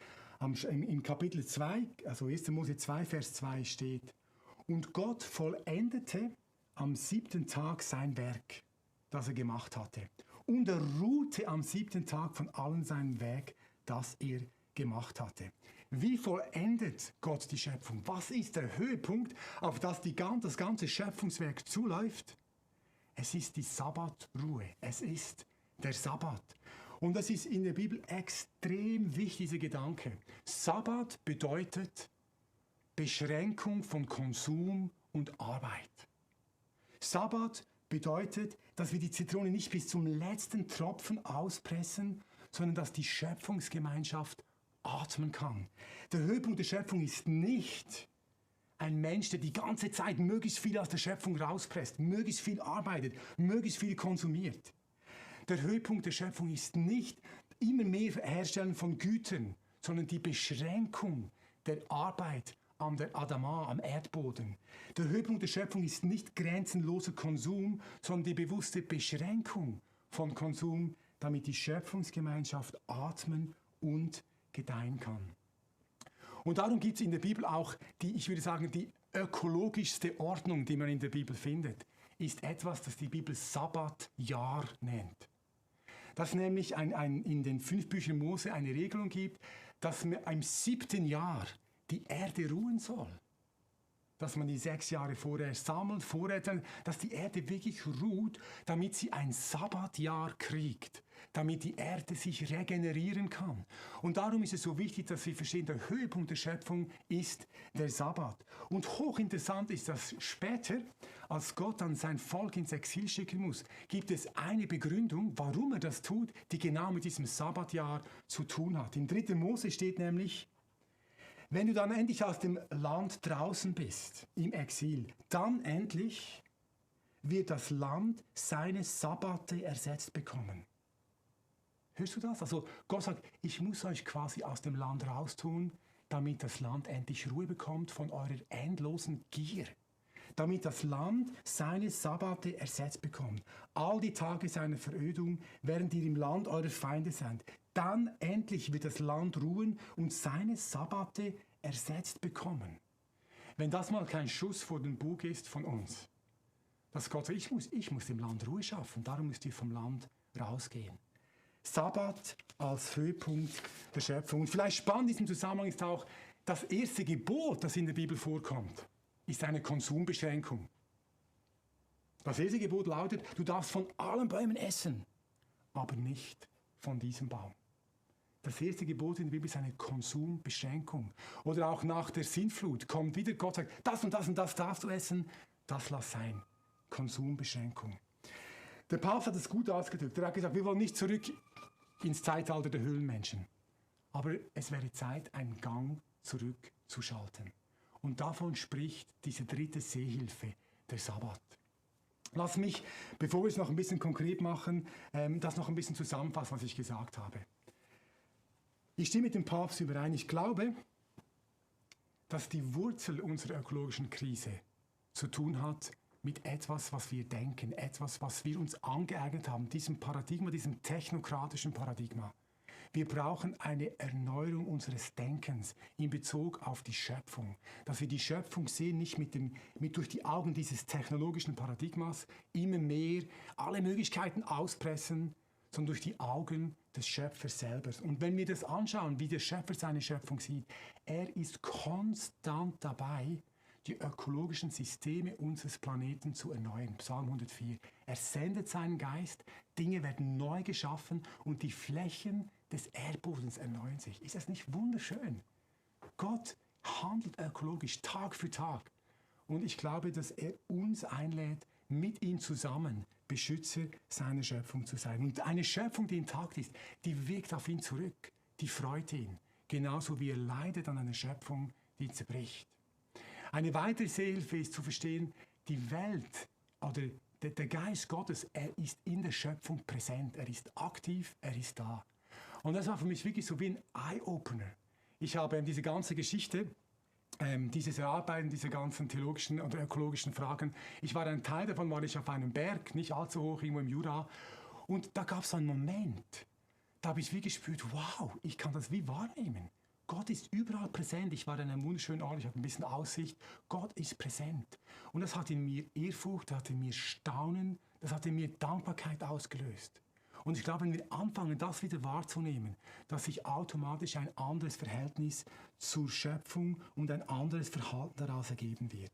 in Kapitel 2, also 1. Mose 2, Vers 2 steht, und Gott vollendete am 7. Tag sein Werk, das er gemacht hatte. Und er ruhte am 7. Tag von allen seinem Werk, das er gemacht hatte. Wie vollendet Gott die Schöpfung? Was ist der Höhepunkt, auf das das ganze Schöpfungswerk zuläuft? Es ist die Sabbatruhe. Es ist der Sabbat. Und das ist in der Bibel extrem wichtig, dieser Gedanke. Sabbat bedeutet Beschränkung von Konsum und Arbeit. Sabbat bedeutet, dass wir die Zitrone nicht bis zum letzten Tropfen auspressen, sondern dass die Schöpfungsgemeinschaft atmen kann. Der Höhepunkt der Schöpfung ist nicht ein Mensch, der die ganze Zeit möglichst viel aus der Schöpfung rauspresst, möglichst viel arbeitet, möglichst viel konsumiert. Der Höhepunkt der Schöpfung ist nicht immer mehr Herstellen von Gütern, sondern die Beschränkung der Arbeit an der Adama, am Erdboden. Der Höhepunkt der Schöpfung ist nicht grenzenloser Konsum, sondern die bewusste Beschränkung von Konsum, damit die Schöpfungsgemeinschaft atmen und gedeihen kann. Und darum gibt es in der Bibel auch ich würde sagen, die ökologischste Ordnung, die man in der Bibel findet, ist etwas, das die Bibel Sabbatjahr nennt. Dass nämlich in den 5 Büchern Mose eine Regelung gibt, dass man im 7. Jahr die Erde ruhen soll. Dass man die 6 Jahre vorher sammelt, vorrätet, dass die Erde wirklich ruht, damit sie ein Sabbatjahr kriegt, damit die Erde sich regenerieren kann. Und darum ist es so wichtig, dass wir verstehen, der Höhepunkt der Schöpfung ist der Sabbat. Und hochinteressant ist, dass später, als Gott dann sein Volk ins Exil schicken muss, gibt es eine Begründung, warum er das tut, die genau mit diesem Sabbatjahr zu tun hat. In 3. Mose steht nämlich, wenn du dann endlich aus dem Land draußen bist, im Exil, dann endlich wird das Land seine Sabbate ersetzt bekommen. Hörst du das? Also Gott sagt, ich muss euch quasi aus dem Land raustun, damit das Land endlich Ruhe bekommt von eurer endlosen Gier. Damit das Land seine Sabbate ersetzt bekommt. All die Tage seiner Verödung, während ihr im Land eurer Feinde seid. Dann endlich wird das Land ruhen und seine Sabbate ersetzt bekommen. Wenn das mal kein Schuss vor den Bug ist von uns, dass Gott sagt, ich muss dem Land Ruhe schaffen, darum müsst ihr vom Land rausgehen. Sabbat als Höhepunkt der Schöpfung. Und vielleicht spannend in diesem Zusammenhang ist auch, das erste Gebot, das in der Bibel vorkommt, ist eine Konsumbeschränkung. Das erste Gebot lautet, du darfst von allen Bäumen essen, aber nicht von diesem Baum. Das erste Gebot in der Bibel ist eine Konsumbeschränkung. Oder auch nach der Sintflut kommt wieder Gott sagt, das und das und das darfst du essen, das lass sein. Konsumbeschränkung. Der Papst hat es gut ausgedrückt. Er hat gesagt, wir wollen nicht zurück ins Zeitalter der Höhlenmenschen. Aber es wäre Zeit, einen Gang zurückzuschalten. Und davon spricht diese dritte Sehhilfe, der Sabbat. Lass mich, bevor wir es noch ein bisschen konkret machen, das noch ein bisschen zusammenfassen, was ich gesagt habe. Ich stimme mit dem Papst überein. Ich glaube, dass die Wurzel unserer ökologischen Krise zu tun hat mit etwas, was wir denken, etwas, was wir uns angeeignet haben, diesem Paradigma, diesem technokratischen Paradigma. Wir brauchen eine Erneuerung unseres Denkens in Bezug auf die Schöpfung. Dass wir die Schöpfung sehen, nicht durch die Augen dieses technologischen Paradigmas, immer mehr alle Möglichkeiten auspressen, sondern durch die Augen des Schöpfers selber. Und wenn wir das anschauen, wie der Schöpfer seine Schöpfung sieht, er ist konstant dabei, die ökologischen Systeme unseres Planeten zu erneuern. Psalm 104. Er sendet seinen Geist, Dinge werden neu geschaffen und die Flächen des Erdbodens erneuern sich. Ist das nicht wunderschön? Gott handelt ökologisch Tag für Tag. Und ich glaube, dass er uns einlädt, mit ihm zusammen Beschützer seiner Schöpfung zu sein. Und eine Schöpfung, die intakt ist, die wirkt auf ihn zurück, die freut ihn. Genauso wie er leidet an einer Schöpfung, die zerbricht. Eine weitere Sehhilfe ist zu verstehen, die Welt oder der Geist Gottes, er ist in der Schöpfung präsent, er ist aktiv, er ist da. Und das war für mich wirklich so wie ein Eye-Opener. Ich habe diese ganze Geschichte, dieses Erarbeiten dieser ganzen theologischen und ökologischen Fragen, ich war ein Teil davon, war ich auf einem Berg, nicht allzu hoch, irgendwo im Jura, und da gab es einen Moment, da habe ich wie gespürt, wow, ich kann das wie wahrnehmen. Gott ist überall präsent. Ich war an einem wunderschönen Ort, ich habe ein bisschen Aussicht. Gott ist präsent. Und das hat in mir Ehrfurcht, das hat in mir Staunen, das hat in mir Dankbarkeit ausgelöst. Und ich glaube, wenn wir anfangen, das wieder wahrzunehmen, dass sich automatisch ein anderes Verhältnis zur Schöpfung und ein anderes Verhalten daraus ergeben wird.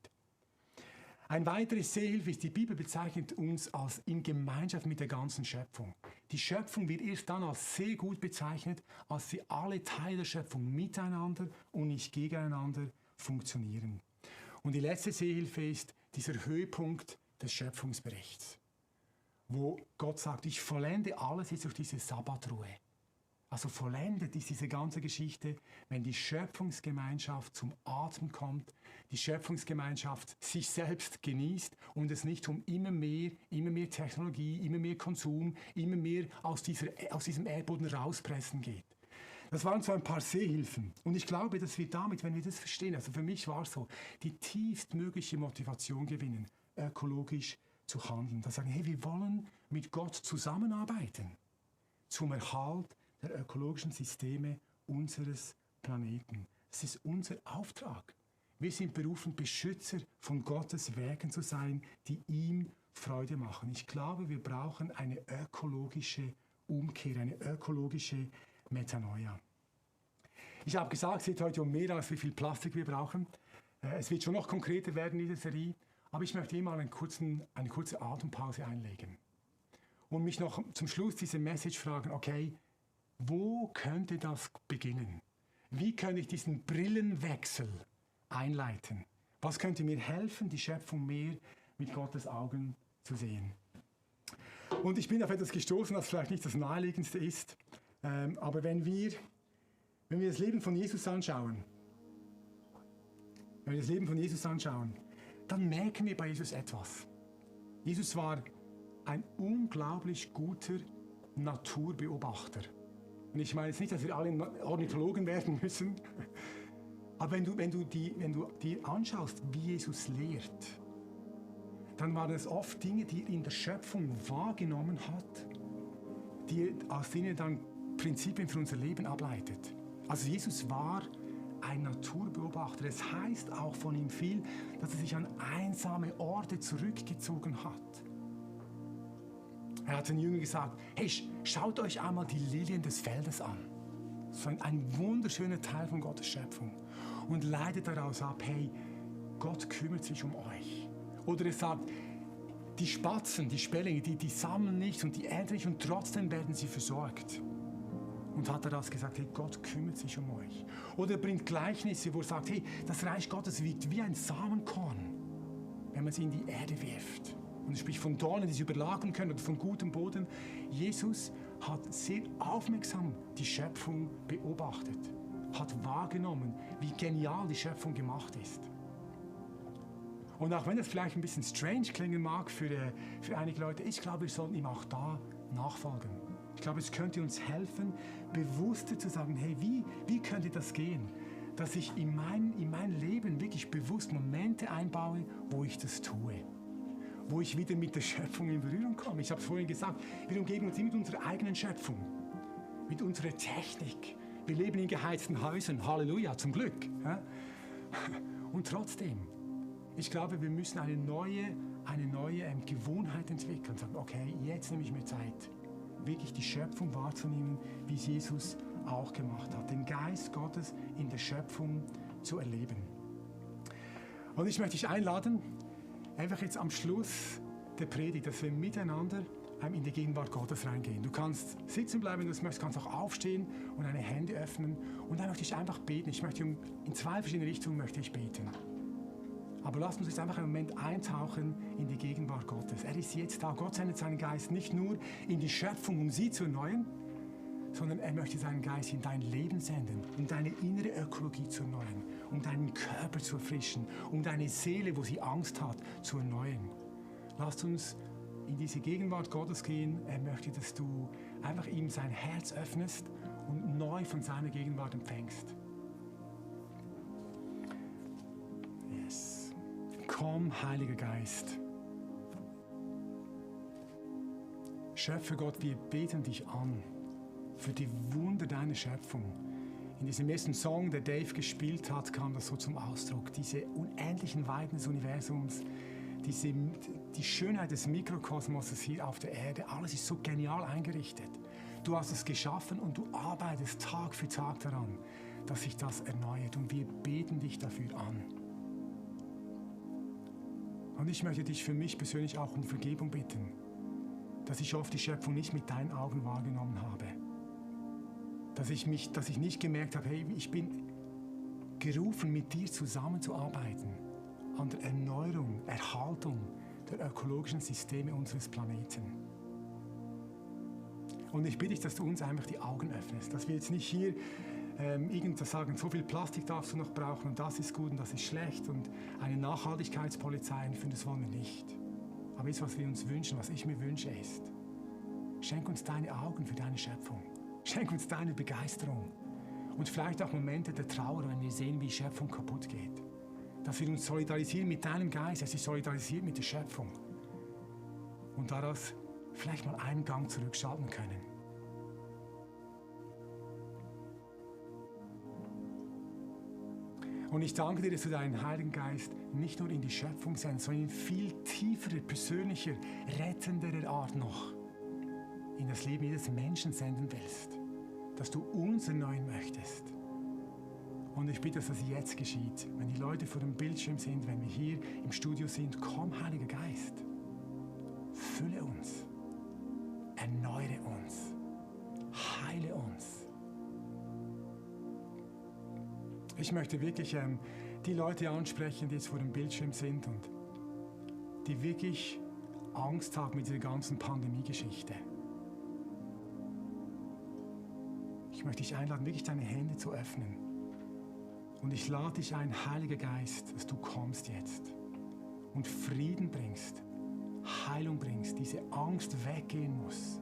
Ein weiteres Sehhilfe ist, die Bibel bezeichnet uns als in Gemeinschaft mit der ganzen Schöpfung. Die Schöpfung wird erst dann als sehr gut bezeichnet, als sie alle Teile der Schöpfung miteinander und nicht gegeneinander funktionieren. Und die letzte Sehhilfe ist dieser Höhepunkt des Schöpfungsberichts, wo Gott sagt, ich vollende alles jetzt durch diese Sabbatruhe. Also vollendet ist diese ganze Geschichte, wenn die Schöpfungsgemeinschaft zum Atmen kommt, die Schöpfungsgemeinschaft sich selbst genießt und es nicht um immer mehr Technologie, immer mehr Konsum, immer mehr aus diesem Erdboden rauspressen geht. Das waren so ein paar Sehhilfen. Und ich glaube, dass wir damit, wenn wir das verstehen, also für mich war es so, die tiefstmögliche Motivation gewinnen, ökologisch zu handeln. Da sagen, hey, wir wollen mit Gott zusammenarbeiten zum Erhalt der ökologischen Systeme unseres Planeten. Das ist unser Auftrag. Wir sind berufen, Beschützer von Gottes Werken zu sein, die ihm Freude machen. Ich glaube, wir brauchen eine ökologische Umkehr, eine ökologische Metanoia. Ich habe gesagt, es geht heute um mehr, als wie viel Plastik wir brauchen. Es wird schon noch konkreter werden in dieser Serie, aber ich möchte hier mal eine kurze Atempause einlegen und mich noch zum Schluss dieser Message fragen, okay, wo könnte das beginnen? Wie könnte ich diesen Brillenwechsel einleiten? Was könnte mir helfen, die Schöpfung mehr mit Gottes Augen zu sehen? Und ich bin auf etwas gestoßen, was vielleicht nicht das Naheliegendste ist, aber wenn wir das Leben von Jesus anschauen, dann merken wir bei Jesus etwas. Jesus war ein unglaublich guter Naturbeobachter. Und ich meine jetzt nicht, dass wir alle Ornithologen werden müssen, aber wenn du die anschaust, wie Jesus lehrt, dann waren es oft Dinge, die er in der Schöpfung wahrgenommen hat, aus denen er dann Prinzipien für unser Leben ableitet. Also Jesus war ein Naturbeobachter. Es heißt auch von ihm viel, dass er sich an einsame Orte zurückgezogen hat. Er hat den Jüngern gesagt, hey, schaut euch einmal die Lilien des Feldes an. So ein wunderschöner Teil von Gottes Schöpfung. Und leitet daraus ab, hey, Gott kümmert sich um euch. Oder er sagt, die Spatzen, die Sperlinge, die sammeln nichts und die ernten nicht und trotzdem werden sie versorgt. Und hat daraus gesagt, hey, Gott kümmert sich um euch. Oder er bringt Gleichnisse, wo er sagt, hey, das Reich Gottes wiegt wie ein Samenkorn, wenn man sie in die Erde wirft. Und er spricht von Dornen, die sie überlagern können, oder von gutem Boden. Jesus hat sehr aufmerksam die Schöpfung beobachtet, hat wahrgenommen, wie genial die Schöpfung gemacht ist. Und auch wenn das vielleicht ein bisschen strange klingen mag für einige Leute, ich glaube, wir sollten ihm auch da nachfolgen. Ich glaube, es könnte uns helfen, bewusster zu sagen, hey, wie könnte das gehen? Dass ich in mein Leben wirklich bewusst Momente einbaue, wo ich das tue. Wo ich wieder mit der Schöpfung in Berührung komme. Ich habe es vorhin gesagt, wir umgeben uns immer mit unserer eigenen Schöpfung, mit unserer Technik. Wir leben in geheizten Häusern, Halleluja, zum Glück. Und trotzdem, ich glaube, wir müssen eine neue Gewohnheit entwickeln. Und sagen, okay, jetzt nehme ich mir Zeit, wirklich die Schöpfung wahrzunehmen, wie es Jesus auch gemacht hat. Den Geist Gottes in der Schöpfung zu erleben. Und ich möchte dich einladen, einfach jetzt am Schluss der Predigt, dass wir miteinander in die Gegenwart Gottes reingehen. Du kannst sitzen bleiben, wenn du das möchtest, kannst auch aufstehen und deine Hände öffnen. Und dann möchte ich einfach beten. In 2 verschiedene Richtungen möchte ich beten. Aber lasst uns jetzt einfach einen Moment eintauchen in die Gegenwart Gottes. Er ist jetzt da. Gott sendet seinen Geist nicht nur in die Schöpfung, um sie zu erneuern, sondern er möchte seinen Geist in dein Leben senden, um deine innere Ökologie zu erneuern, um deinen Körper zu erfrischen, um deine Seele, wo sie Angst hat, zu erneuern. Lasst uns in diese Gegenwart Gottes gehen. Er möchte, dass du einfach ihm sein Herz öffnest und neu von seiner Gegenwart empfängst. Yes. Komm, Heiliger Geist. Schöpfer Gott, wir beten dich an für die Wunder deiner Schöpfung. In diesem ersten Song, der Dave gespielt hat, kam das so zum Ausdruck. Diese unendlichen Weiten des Universums, die Schönheit des Mikrokosmoses hier auf der Erde, alles ist so genial eingerichtet. Du hast es geschaffen und du arbeitest Tag für Tag daran, dass sich das erneuert. Und wir beten dich dafür an. Und ich möchte dich für mich persönlich auch um Vergebung bitten, dass ich oft die Schöpfung nicht mit deinen Augen wahrgenommen habe. Dass ich nicht gemerkt habe, hey, ich bin gerufen, mit dir zusammenzuarbeiten an der Erneuerung, Erhaltung der ökologischen Systeme unseres Planeten. Und ich bitte dich, dass du uns einfach die Augen öffnest, dass wir jetzt nicht hier irgendwas sagen, so viel Plastik darfst du noch brauchen und das ist gut und das ist schlecht und eine Nachhaltigkeitspolizei einführen, das wollen wir nicht. Aber jetzt, was wir uns wünschen, was ich mir wünsche, ist, schenk uns deine Augen für deine Schöpfung. Schenk uns deine Begeisterung. Und vielleicht auch Momente der Trauer, wenn wir sehen, wie Schöpfung kaputt geht. Dass wir uns solidarisieren mit deinem Geist, er sich solidarisiert mit der Schöpfung. Und daraus vielleicht mal einen Gang zurückschalten können. Und ich danke dir, dass du deinen Heiligen Geist nicht nur in die Schöpfung sendest, sondern in viel tieferer, persönlicher, rettenderer Art noch in das Leben jedes Menschen senden willst. Dass du uns erneuern möchtest. Und ich bitte, dass das jetzt geschieht. Wenn die Leute vor dem Bildschirm sind, wenn wir hier im Studio sind, komm, Heiliger Geist. Fülle uns. Erneuere uns. Heile uns. Ich möchte wirklich die Leute ansprechen, die jetzt vor dem Bildschirm sind und die wirklich Angst haben mit dieser ganzen Pandemie-Geschichte. Ich möchte dich einladen, wirklich deine Hände zu öffnen. Und ich lade dich ein, Heiliger Geist, dass du kommst jetzt und Frieden bringst, Heilung bringst, diese Angst weggehen muss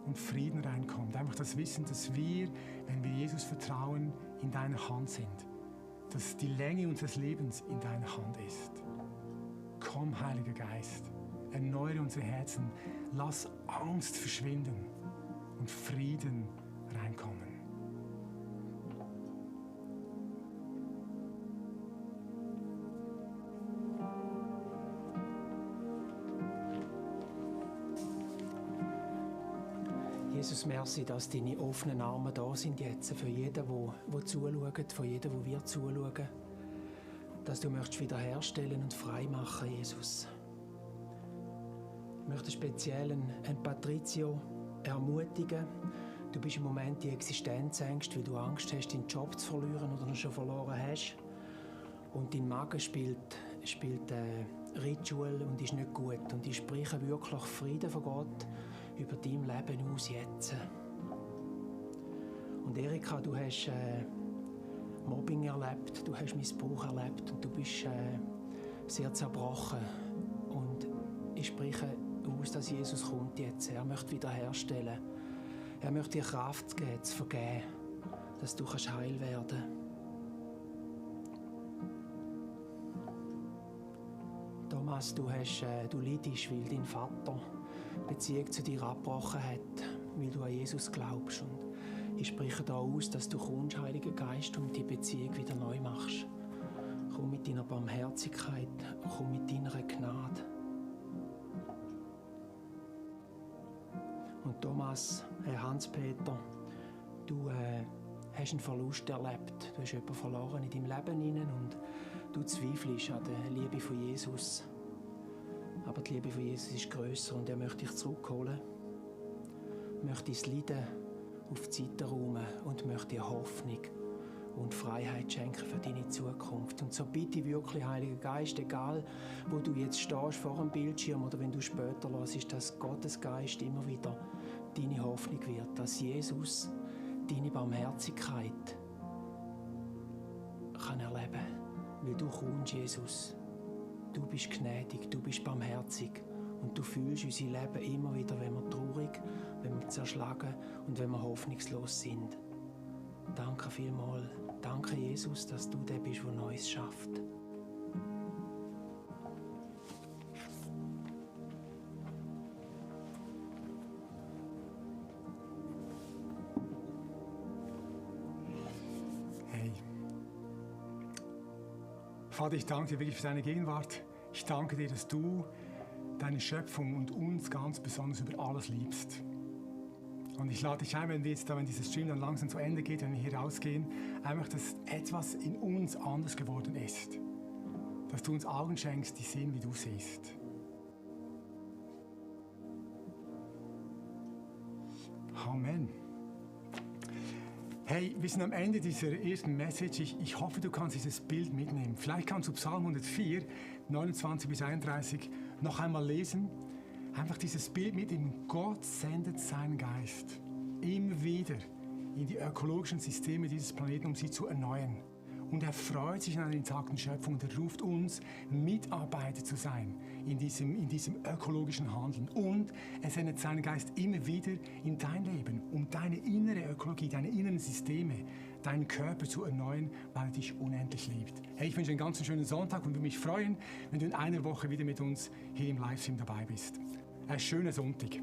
und Frieden reinkommt. Einfach das Wissen, dass wir, wenn wir Jesus vertrauen, in deiner Hand sind. Dass die Länge unseres Lebens in deiner Hand ist. Komm, Heiliger Geist, erneuere unsere Herzen, lass Angst verschwinden und Frieden reinkommen. Jesus, merci, dass deine offenen Arme da sind jetzt für jeden, der zuschaut, für jeden, der wir zuschauen. Dass du möchtest wiederherstellen und frei machen, Jesus. Ich möchte speziell einen Patrizio ermutigen. Du bist im Moment die Existenzängste, weil du Angst hast, deinen Job zu verlieren oder ihn schon verloren hast. Und dein Magen spielt Ritual und ist nicht gut. Und ich spreche wirklich Frieden von Gott über dein Leben aus jetzt. Und Erika, du hast Mobbing erlebt, du hast Missbrauch erlebt und du bist sehr zerbrochen. Und ich spreche aus, dass Jesus kommt jetzt. Er möchte wiederherstellen. Er möchte dir Kraft geben, zu vergeben, dass du heil werden kannst. Thomas, du leidest, weil dein Vater die Beziehung zu dir abgebrochen hat, weil du an Jesus glaubst. Und ich spreche da aus, dass du kommst, Heiliger Geist, und die Beziehung wieder neu machst. Komm mit deiner Barmherzigkeit, komm mit deiner Gnade. Und Thomas, Hans-Peter, du hast einen Verlust erlebt. Du hast jemanden verloren in deinem Leben und du zweifelst an der Liebe von Jesus. Aber die Liebe von Jesus ist grösser und er möchte dich zurückholen. Er möchte dein Leiden auf die Seite räumen und möchte dir Hoffnung und Freiheit schenken für deine Zukunft. Und so bitte wirklich, Heiliger Geist, egal wo du jetzt stehst, vor dem Bildschirm oder wenn du später hörst, dass Gottes Geist immer wieder deine Hoffnung wird, dass Jesus deine Barmherzigkeit kann erleben. Weil du kommst, Jesus. Du bist gnädig, du bist barmherzig und du fühlst unser Leben immer wieder, wenn wir traurig, wenn wir zerschlagen und wenn wir hoffnungslos sind. Danke vielmals. Danke, Jesus, dass du der bist, der Neues schafft. Hey. Vater, ich danke dir wirklich für deine Gegenwart. Ich danke dir, dass du deine Schöpfung und uns ganz besonders über alles liebst. Und ich lade dich ein, wenn dieser Stream dann langsam zu Ende geht, wenn wir hier rausgehen, einfach, dass etwas in uns anders geworden ist. Dass du uns Augen schenkst, die sehen, wie du siehst. Amen. Hey, wir sind am Ende dieser ersten Message. Ich hoffe, du kannst dieses Bild mitnehmen. Vielleicht kannst du Psalm 104, 29 bis 31 noch einmal lesen. Einfach dieses Bild mitnehmen. Gott sendet seinen Geist immer wieder in die ökologischen Systeme dieses Planeten, um sie zu erneuern. Und er freut sich an der intakten Schöpfung und er ruft uns, Mitarbeiter zu sein in diesem ökologischen Handeln. Und er sendet seinen Geist immer wieder in dein Leben, um deine innere Ökologie, deine inneren Systeme, deinen Körper zu erneuern, weil er dich unendlich liebt. Hey, ich wünsche einen ganz schönen Sonntag und würde mich freuen, wenn du in einer Woche wieder mit uns hier im Livestream dabei bist. Ein schöner Sonntag.